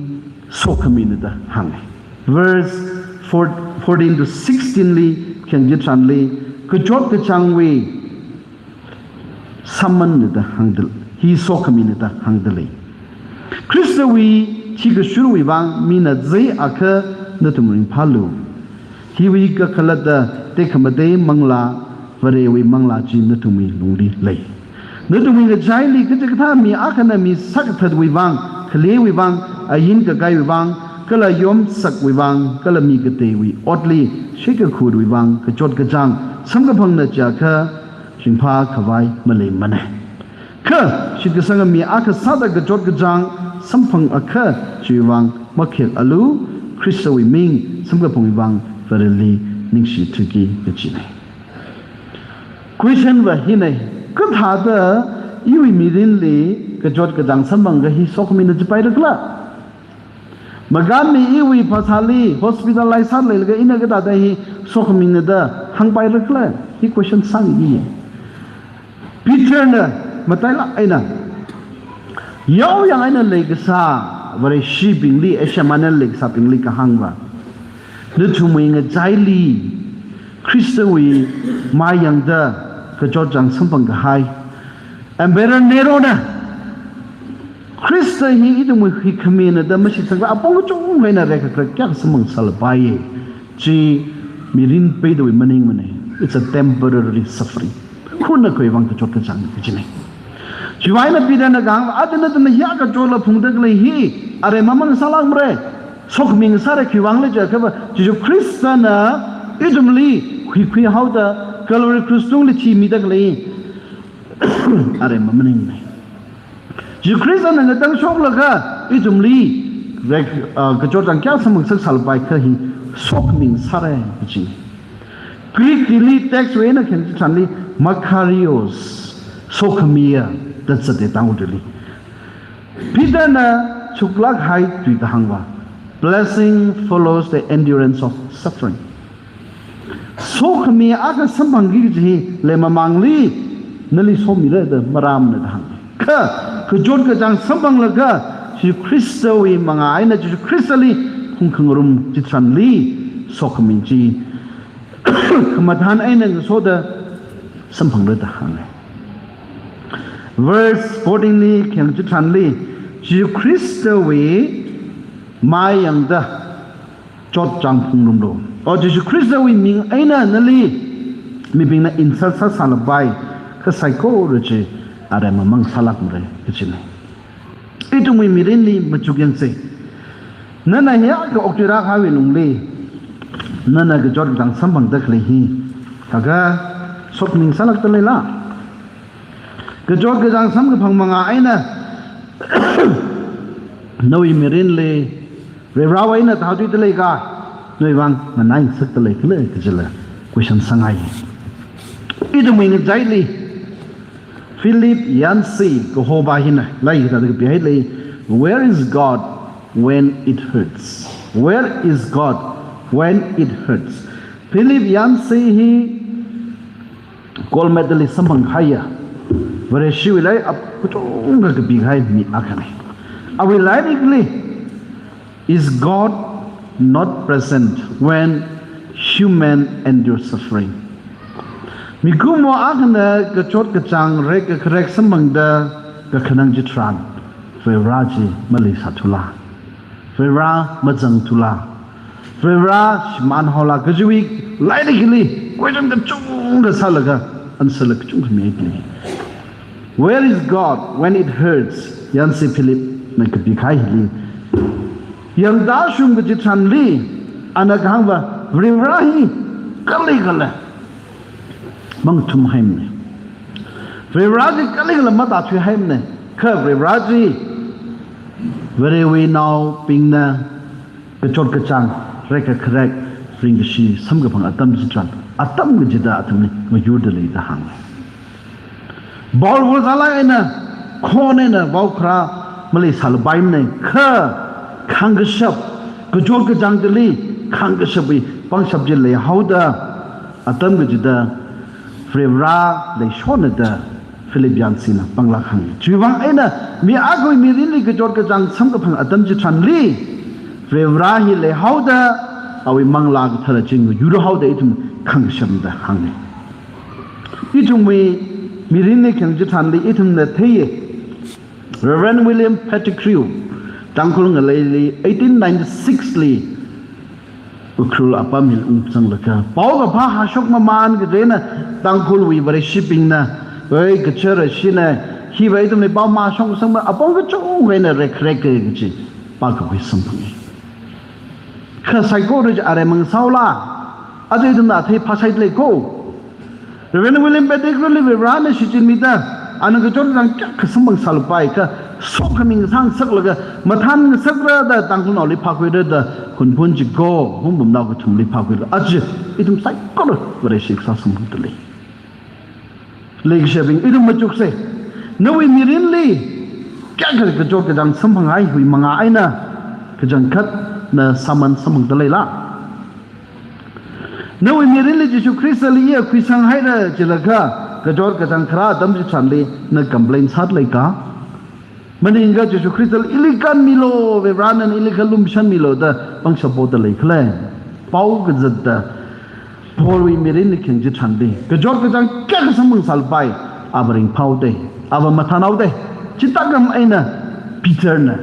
sokhamina da hānga. Verse four, fourteen to sixteen li khayang chitharanli, kachot kachāngwui sāmanna da hāngda, hi sokhamina da hāngdalei. Khristawui thikashurwui vang mina zai akha nathum ringphālu. Hiwui kakhalatta tekhamatei manglā, Varewui manglā chi nathumwui lungli lei. Nathumwui ngachaili kachikathā mi akhana mi sākathatwui vang, khaleiwui vang, ain kakaiwui vang, kala yomsakwui vang, kala mi kateiwui otli sheikhawui vang kachot kachāng samkaphangna chiakha ringphā khavai maleimana. Kha shitkasanga mi akha sāda kachot kachāng samphang akha chiwui vang makhayalu, Khristawui ming samkaphangwui vang Vareli ningshi thuiki kajina. Question va hina, kathāda iwui mirinli kachot kachāng samphang kahi sokhamina jipaira khala? Maganmi iwui phasāli hospitalize sāda leilaga ina kathāda hi sokhamina da hāngpaira khala? Hi question sāngai. Peterna matailāk eina, yaoyang eina leikasā Vareshibingli, Asia Minor leikasābingli kahāngva, nathumwui ngachaili Khristawui mayangda kachot kachāng samphang kahai Emperor Nero na Khrista hi ithumwui huikhamina da mashitsangla apong kachungkha eina rekhakrek kayākha samphang sālapaiya. Chi mirin peidawui maningmana. It's a temporary suffering. Khunna khuivang kachot kachāng kajina. Chiwui eina Peterna kahāng, athumna athumna hiyākha chotla phungda khalei hi, are mamang sālākmara. Sokhami sāra khiwuivang khala jiakha va, Jesu Khristana ithumli huikhui haoda Calvary Cross tungli thimida khalei. Are mamaningmana. Jesu Khristana ngatang shoklaga ithumli rek, ah, kachot kachāng kayākha samphang sālapai kha hi sokhami sāra kaji. Greek li text wui eina khayang chitharanli makarios, sokhamiya da zata Tangkhul tuili. Peterna chuklāk hai tui da hāngva, "Blessing follows the endurance of suffering." Sokhami akha samphangki kaji hi leimamangli nali somira da marāmana da hānga. Kha, kachot kachāng samphanglaga Jesu Khristawui mangā eina Jesu Khristali phungkhangarum chitharanli sokhami chi khamathān eina ngasoda samphangra da hānga. Verse fourteen li khayang chitharanli, Jesu Khristawui mai yangda chot kachāng phungrumlu. O Jesu Khristawui ming eina nali mibingna insult sāsālapai kha saikora chi are mamang sālākmara kajina. Ithumwui mirinli machuk yangsa. Nana hiyākha okthuirākahaiwui lungli, nana kachot kachāng samphangda khalei hi, kha sokhami sālākda leila? Kachot kachāng samkaphang mangā eina nawui mirinli Varivarāwui eina thāthuida leika, nawui vang nganāngasakda leikhala kajila question sāngai. Ithumwui ngachaili Philip Yancey kahopa hina lairik hithāda kapihailei, "Where is God when it hurts? Where is God when it hurts?" Philip Yancey hi gold medalist samphang kahaiya, Vareshiwui lairik kachungkha kapikahai mi akhana. Awui lairikli, "Is God not present when human endure suffering?" Mikumo akhana kachot kachāng rekkharek samphangda kakhanang chitharan, Varivarā chi maleisāthula? Varivarā mazangthula? Varivarā shimānhaola kajiwui lairikli question kachungkha sālaga answer la kachungkha mihailei. "Where is God when it hurts?" Yancey Philip na kapikahai hili yangda shung kachitharanli, ana kahāngva, Varivarā hi kalikhala mangathumhaimana. Varivarā chi kalikhala matāthuihaimana. Kha Varivarā chi Varewui naobingna kachot kachāng rekkharek ringkashi samkaphang atam chitharan, atam kachida athumli ngayurda lei da hānga. Ball vozālāk eina, khon eina vaokharā maleisālapaimana, kha khāngkashap, kachot kachāng chili khāngkashapwui pangshap chi leihaoda atam kachida Varivarā leishonna da Philip Yancey na panglāk hānga. Chiwuivang eina mi akhawui mirinli kachot kachāng samkaphang atam chitharanli, Varivarā hi leihaoda awui Manglā Kathara chi ngayurhaoda ithum khāngkashapna da hānga. Ithumwui mirinli khayang chitharanli ithumna theiya, Reverend William Pettigrew, Tangkhul ngaleili eighteen ninety-six li Ukhrul apam hili ungzanglaga, paokaphā hāshok mamān kaji eina Tangkhulwui Vareshibingna, oi, kachara shina, hiva ithumli pao mashok sangma, apong kachungkha eina rekkharek kaji pākakhui samphanga. Kha saikora chi are mangasāula, aja ithumna athei phāsai lei ko. Reverend William Pettigrew li Varivarāna shichinmida, ana kachot kachāng kayākha samphang sālapai kha, sokhami sāngasaklaga, mathānngasakra da Tangkhulnaoli phākhuira da, Hunphun Chiko, Hunpamnao kathumli phākhuila. Aja ithum saikora Vareshi kasā samphangda lei. Leikashibing, ithum machuksa. Nawui mirinli kayākha kachot kachāng samphanghaiwui manga eina kachangkhat na sāman samphangda leila? Nawui mirinli Jesu Khristali iya khuisanghaira jilaga, kachot kachāng kharā atam chitharanli na complain sāda leika? Maningakha Jesu Khristali ili kanmilu, Varivarāna ili kha lumashanmilu da pangshap poda leikhala? Pao kazata, Paulwui mirinli khayang chitharanli, kachot kachāng kayākha samphang sālapai, ava ringphāhaoda, ava mathānhaoda. Chithākha eina Peterna,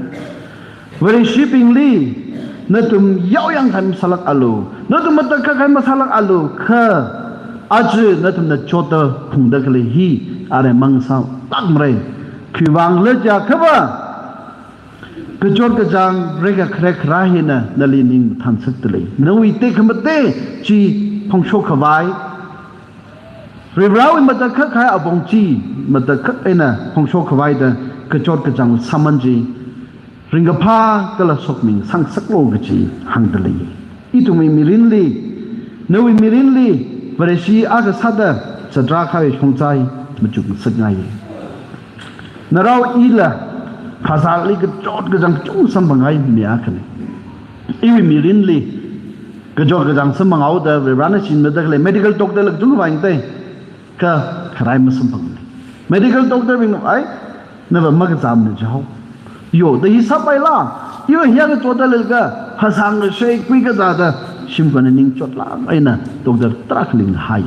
Vareshibingli, nathum yaoyang kahai masālākalu, nathum matakhak kahai masālākalu, kha aja nathumna chotda phungda khalei hi, are mangasālākmara. Khiwuivang khala jiakhava, kachot kachāng rekakharek kharā hina nali ning mathānsakdalei. Nawui tekhamatei chi phongshok khavai, Varivarāwui matakhak kahai apong chi matakhak eina phongshok khavai da kachot kachāng sāman chi ringkaphā kala sokmingasaklu kaji hāngdalei. Ithumwui mirinli, nawui mirinli, Vareshi akha sāda zatrā kahai shongza hi machukngasakngai. Narao ila phasāli kachot kachāng kachungkha samphanghai mi akhana. Iwui mirinli kachot kachāng samphanghaoda Varivarāna shinmida khalei medical doctor la kachungkha vāyangda, kha kharai masamphangmana. Medical doctor bingna, ai, nava makazāmana jihao. Yo, da hi sāpaila. Yo, hiya kachotda leilakha phasā ngashei kui kazāda shimkhurna ningchotlāk eina doctor tarākhali ngahai.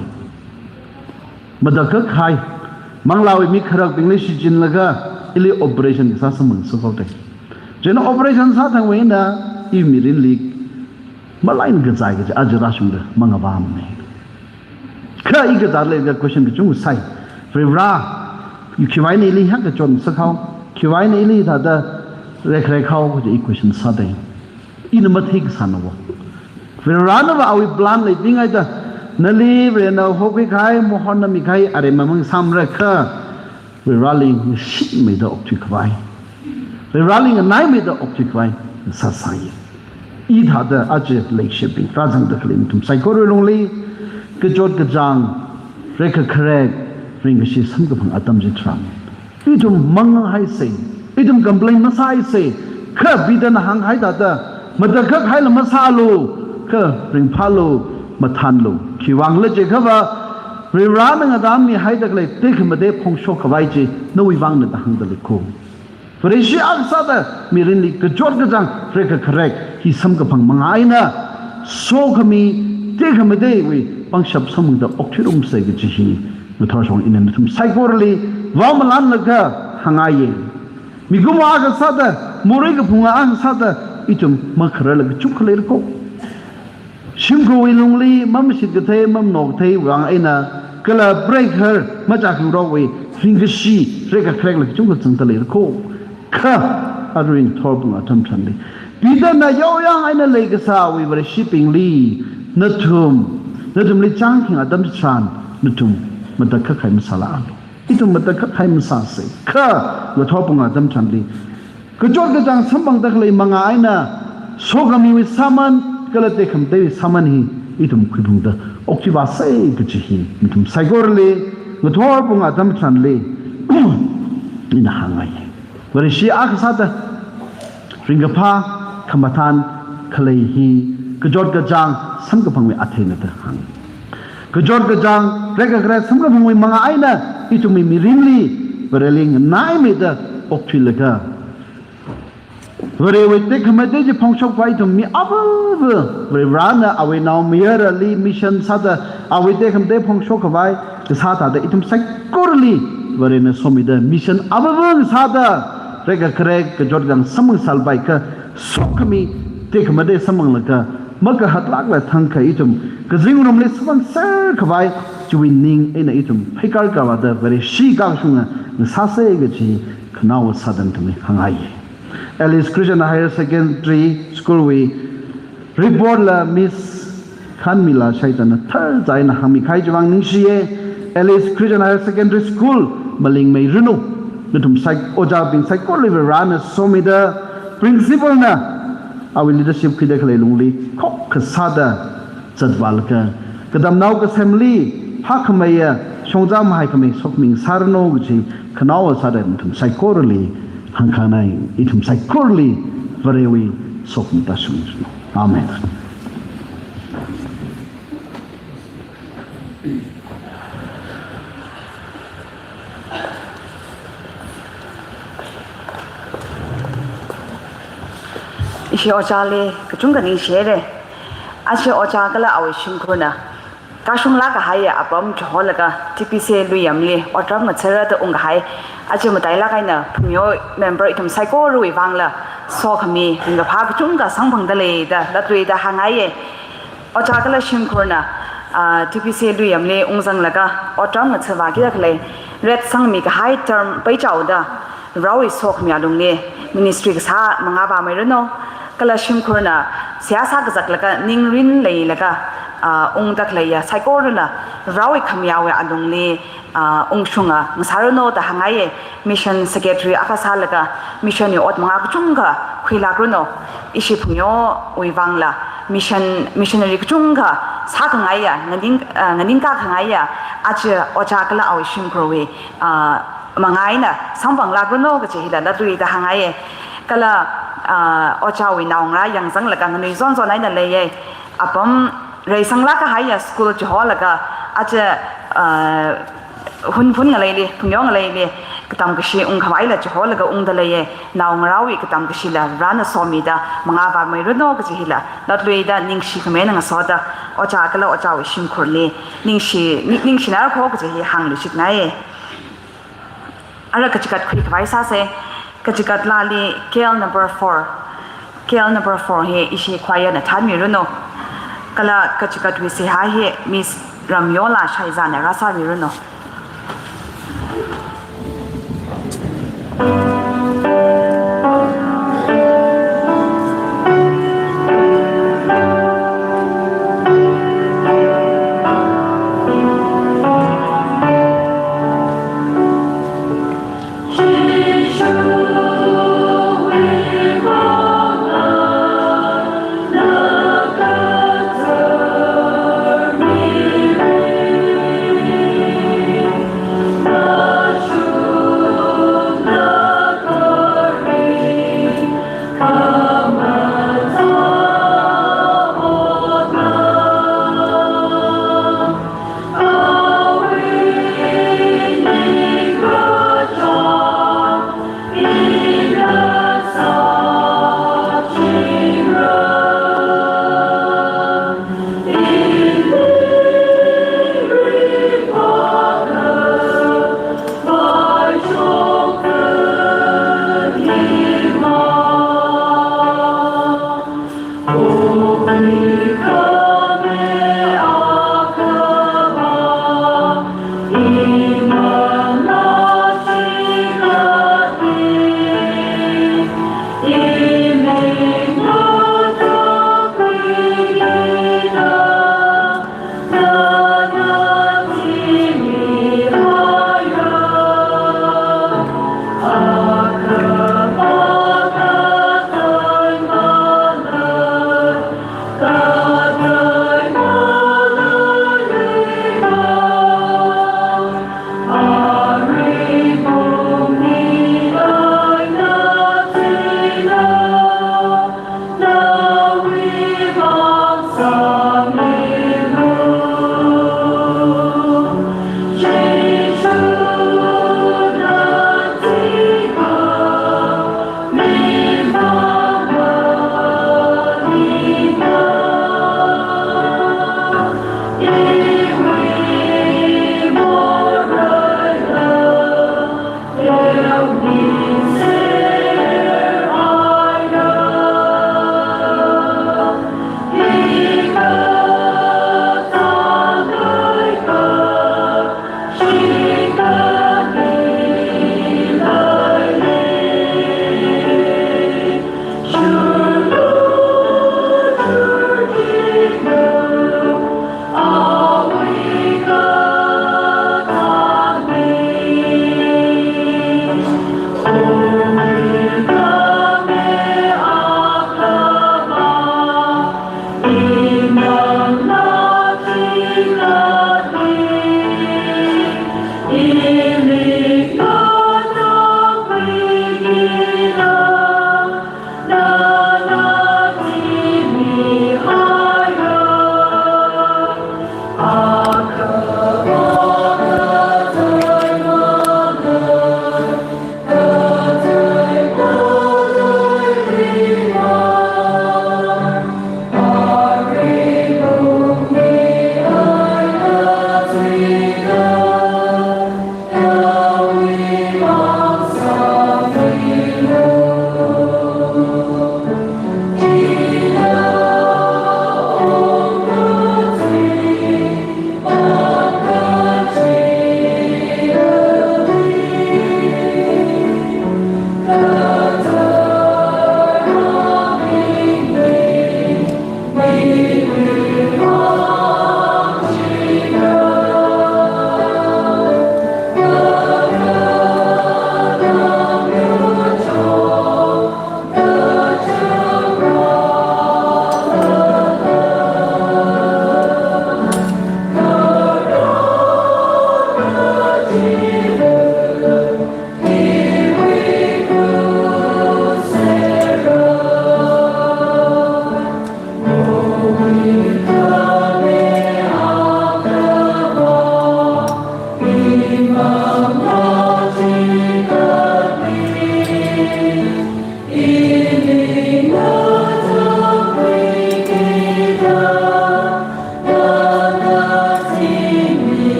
Matakhak kahai, manglāwui mi kharakbingli shichinlaga ili operation kasā samphang sāhaoda. Chieina operation sāthangwui eina iwui mirinli malai eina kazai kaji aja rāshungda mangavāmana. Kha i kazāda leilakha question kachungkha sāi. Varivarā, i khiwuivang ili hiyākha kachot ngasakhao, khiwuivang ili thāda rekharekhao kaji i question sādalei. Ina matheikasāna wo. Varivarānava awui plan leibinghaida, nali Varena hokhui kahai, mahorna mikahai, aremma mangasāmara kha, Varivarāli ngashitmeida okthui khavai, Varivarāli nganaimeida okthui khavai sāsai. Hithāda aja leishibing rāzangda khalei nathum saikorawui lungli, kachot kachāng, rekakharek, ringkashi samkaphang atam chitharan, ithum manghaisa, ithum complain masāsa, kha Peterna hāngkahai thāda, matakhak kahaila masālu, kha ringphālu, mathānlu. Khiwuivang khala jiakhava, Varivarāna ngatā mihaida khalei tekhamatei phongshok khavai chi nawui vangna da hāngdalei ko. Vareshi akha sāda mirinli kachot kachāng rekakharek hi samkaphang manga eina sokhami tekhamateiwui pangshap samphangda okthuirumsa kaji hi ngathor shong ina nathum saikorali vāmalanlaga hāngngaiya. Mikumo akha sāda, morei kaphunga akha sāda, ithum makhararla kachungkha leira ko. Shimkhurwui lungli mamashit kathei, mamanao kathei vang eina, kala preikhar machākhangarokwui ringkashi rekakharekla kachungkha zangda leira ko. Kha, arui ngathor pung atam tharanli, Peterna yaoyang eina leikasāwui Vareshibingli, nathum, nathumli chāngkhing atam chitharan, nathum matakhak kahai masālalu. Ithum matakhak kahai masāsa. Kha, ngathor pung atam tharanli, kachot kachāng samphangda khalei manga eina, sokhamiwui sāman, kala tekhamateiwui sāman hi, ithum khuiphungda okthuivāsa kaji hi, nathum saikorali, ngathor pung atam tharanli, ina hāngngai. Vareshi akha sāda, ringkaphā, khamathān khalei hi, kachot kachāng samkaphangwui atheina da hānga. Kachot kachāng, rekakharek samkaphangwui manga eina, ithumwui mirinli, Vareli nganaimeida okthuilaga, Varewui tekhamatei chi phongshok khavai ithum mi avava, Varivarāna awui naomayarali mission sāda, awui tekhamatei phongshok khavai kasā thāda ithum saikorali, Varena somida mission avava sāda, rekakharek kachot kachāng samphang sālapai kha, sokhami tekhamatei samphanglaga, makahatlākla thangkha ithum kazingrumli samphangser khavai, chiwui ning eina ithum pheikar kavāda Vareshi kashunga ngasāsa kaji khanaowa sāda nathumli hāngngai. Alice Christian Higher Secondary School wui report la Miss Khanmila Shaitana tharchai eina hāngmikahai chiwui vang ningshiya. Alice Christian Higher Secondary School malingmeiranu. Nathum sai, ojābing saikorali Varena somida, principal na awui leadership khuida khalei lungli khokkha sāda zatvālaga, katamnao kasemli phākhameiya, shongza mahaikhamei sokhami ngasāranu kaji khanaowa sāda nathum saikorali hāngkhangai, ithum saikorali Varewui sokhami tāshungranu. Amen. Ishi ojāli kachungkha ningshire. Ashi ojā kala awui shimkhurna kashunglāk kahaiya apam chiholaga T P C Luiyamli otram ngathara da ungkahai. Aja matailāk eina phungyo member ithum saikorawui vangla sokhami ringkaphā kachungkha samphangda lei da latluida hāngngaiya. Ojā kala shimkhurna Ah, T P C Luiyamli ungzanglaga otram ngathāvāki da khalei, ret sangmi kahai term peichaoda, Varewui sokhami alungli ministry kasā mangā vāmeiranu, kala shimkhurna seihā sākazaklaga ningrin leilaga, ah, ungda khaleiya saikorana Varewui khamayāwui alungli, ah, ungshunga ngasāranu da hāngngaiya. Mission secretary akha sālaga mission wui ot mangā kachungkha khuilākranu. Ishi phungyo wuivangla mission, missionary kachungkha sākhangaiya, nganing, ah, nganingkā khangaiya, aja ojā kala awui shimkhurwui, ah, mangā eina samphanglākranu kaji hila latluida hāngngaiya. Kala, ah, ojāwui naongarā yangzanglaga nganui zonzon eina leiya. Apam reisanglāk kahaiya school chiholaga, aja, ah, hunphun ngaleili, phungyo ngaleili, katam kashi ungkhamaila chiholaga ungda leiya. Naongarāwui katam kashila Varena somida mangā vāmeiranu kaji hila latluida ningshi khamei eina ngasoda, ojā kala ojāwui shimkhurli ningshi, ning-, ningshinarako kaji hi hāngluishitngaiya. Ara kachigat khuikhavai sāsa. Kachigat laali K L number four. K L number four hi ishi choirna thānmiranu. Kala kachigatwui seihā hi Miss Ramyola Shaizana rāsāmiranu.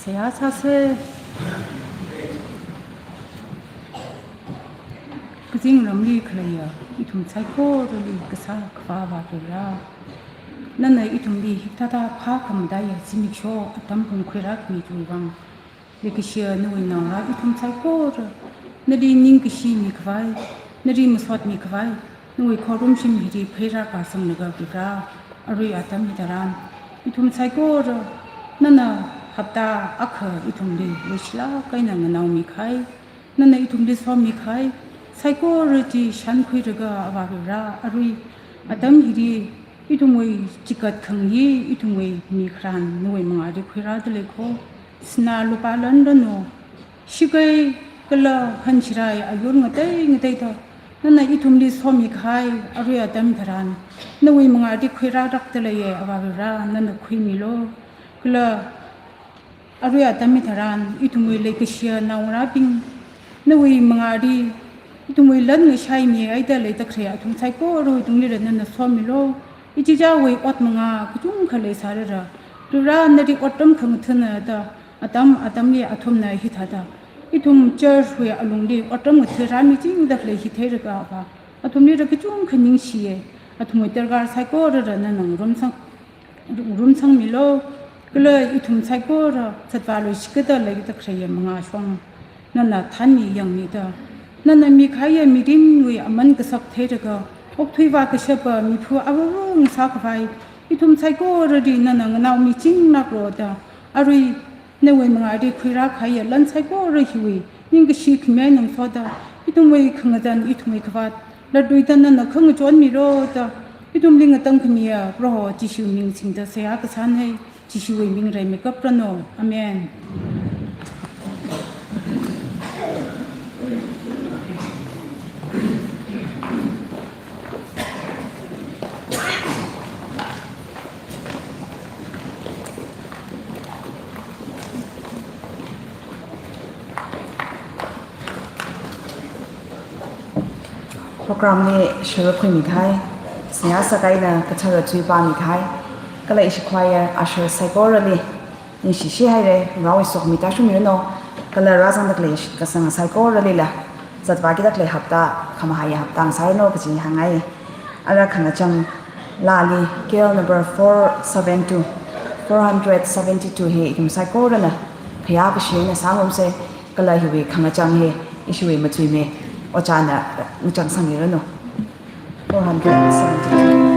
Seihā sāsa. Kazingramli khaleiya ithum saikorali kasā Akhava Vare, nana ithumli hikathāda phākhamataiya zimiksho atam phungkhuirakmi chiwui vang, leikashiya nawui naongarā ithum saikora, nali ningkashi mikhavai, nali masot mikhavai, nawui khorumshim hili pheirākasanglaga Vare, arui atam hitharan ithum saikora nana hapta akha ithumli leishilāk eina nganaomikahai, nana ithumli somikahai saikora chi shānkhuilaga Avā Vare, arui atam hili ithumwui chikat khangayi ithumwui mikharan nawui mangāli khuirādalei kho. Sinā lupā lanranu, shakei kala hanchirai ayur ngatei ngateida nana ithumli somikahai arui atam hitharan nawui mangāli khuirālākdaleiya Avā Vare, nana khuimilu. Kala arui atam hitharan ithumwui leikashiya naongarābing, nawui mangāli ithumwui lan ngashaimihaida leida khalei athum saikorawui tungli nana somilu. Ichichāwui ot mangā kachungkha leisālala, Vare nali otram khangathana da, atam atamli athumna hithāda ithum church wui alungli otram ngathā rāmichingda khalei hi theilaga Avā, athumlila kachungkha ningshiya. Athumwui darkar saikorala nana ngarumsang, ngarumsangmilu. Kala ithum saikora zatvāluishitda leida khaleiya mangāshong nana thanmi yangmida, nana mikahaiya mirinwui aman kasak theilaga okthuivā kashapa miphu avāva ngasākhavai ithum saikorali nana nganaomiching ngaroklu da, arui nawui mangāli khuirākahaiya lan saikora hiwui ningkashi khami eina ngasoda, ithumwui khangazan, ithumwui khavāt latluida nana khangachonmilu da, ithumli ngatangkhamiya Proho Jishu ming singda seihā kasānei. Jishuwui mingli reimikapranu. Amen. Program li sharuk khuimikahai, seihā sākahai eina kathara tui pāmikahai, kala ishi choir usher saikorali ningshishi haira, Varewui sokhami tāshungmiranu, kala rāzangda khalei shitkasang saikoralila zatvākida khalei hapta khamahaiya hapta ngasāranu kaji hāngngai. Ara khangachang laali, K L number four seven two, four hundred seventy-two hi ithum saikorana phayā kashi eina sāngarumsa, kala hiwui khangachang hi ishiwui matuimi ojāna ngachangsangmiranu. Four hundred seventy-two.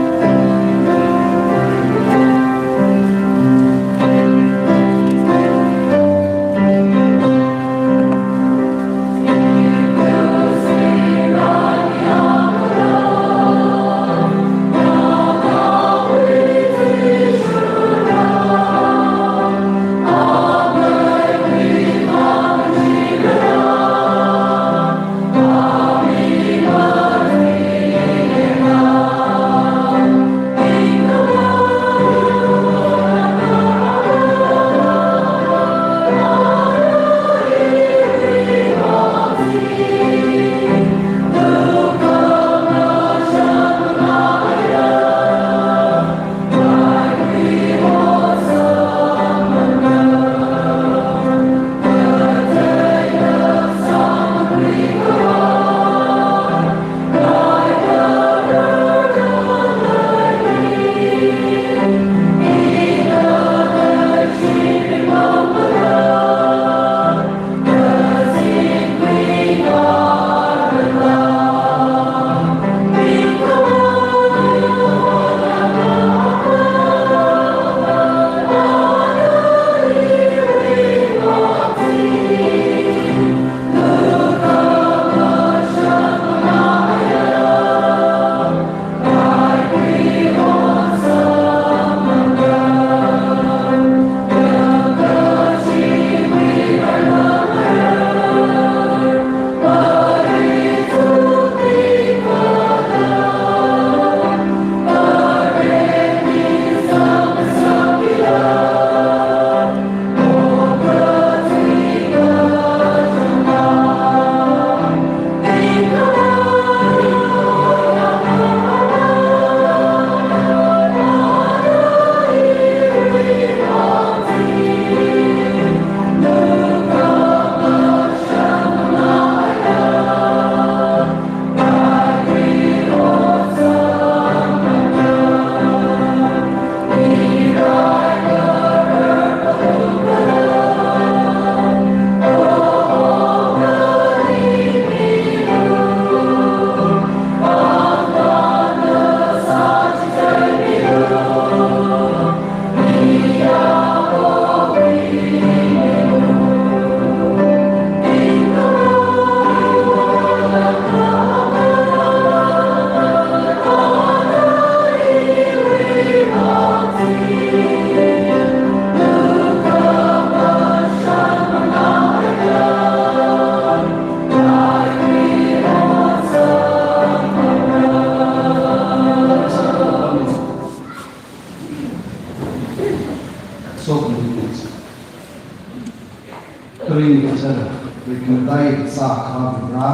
Rai sa kha bra.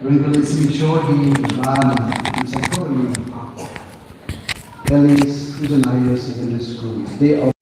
Ringkali si cho hi ran, sa ko ni. Alice Christian Higher Secondary School. They are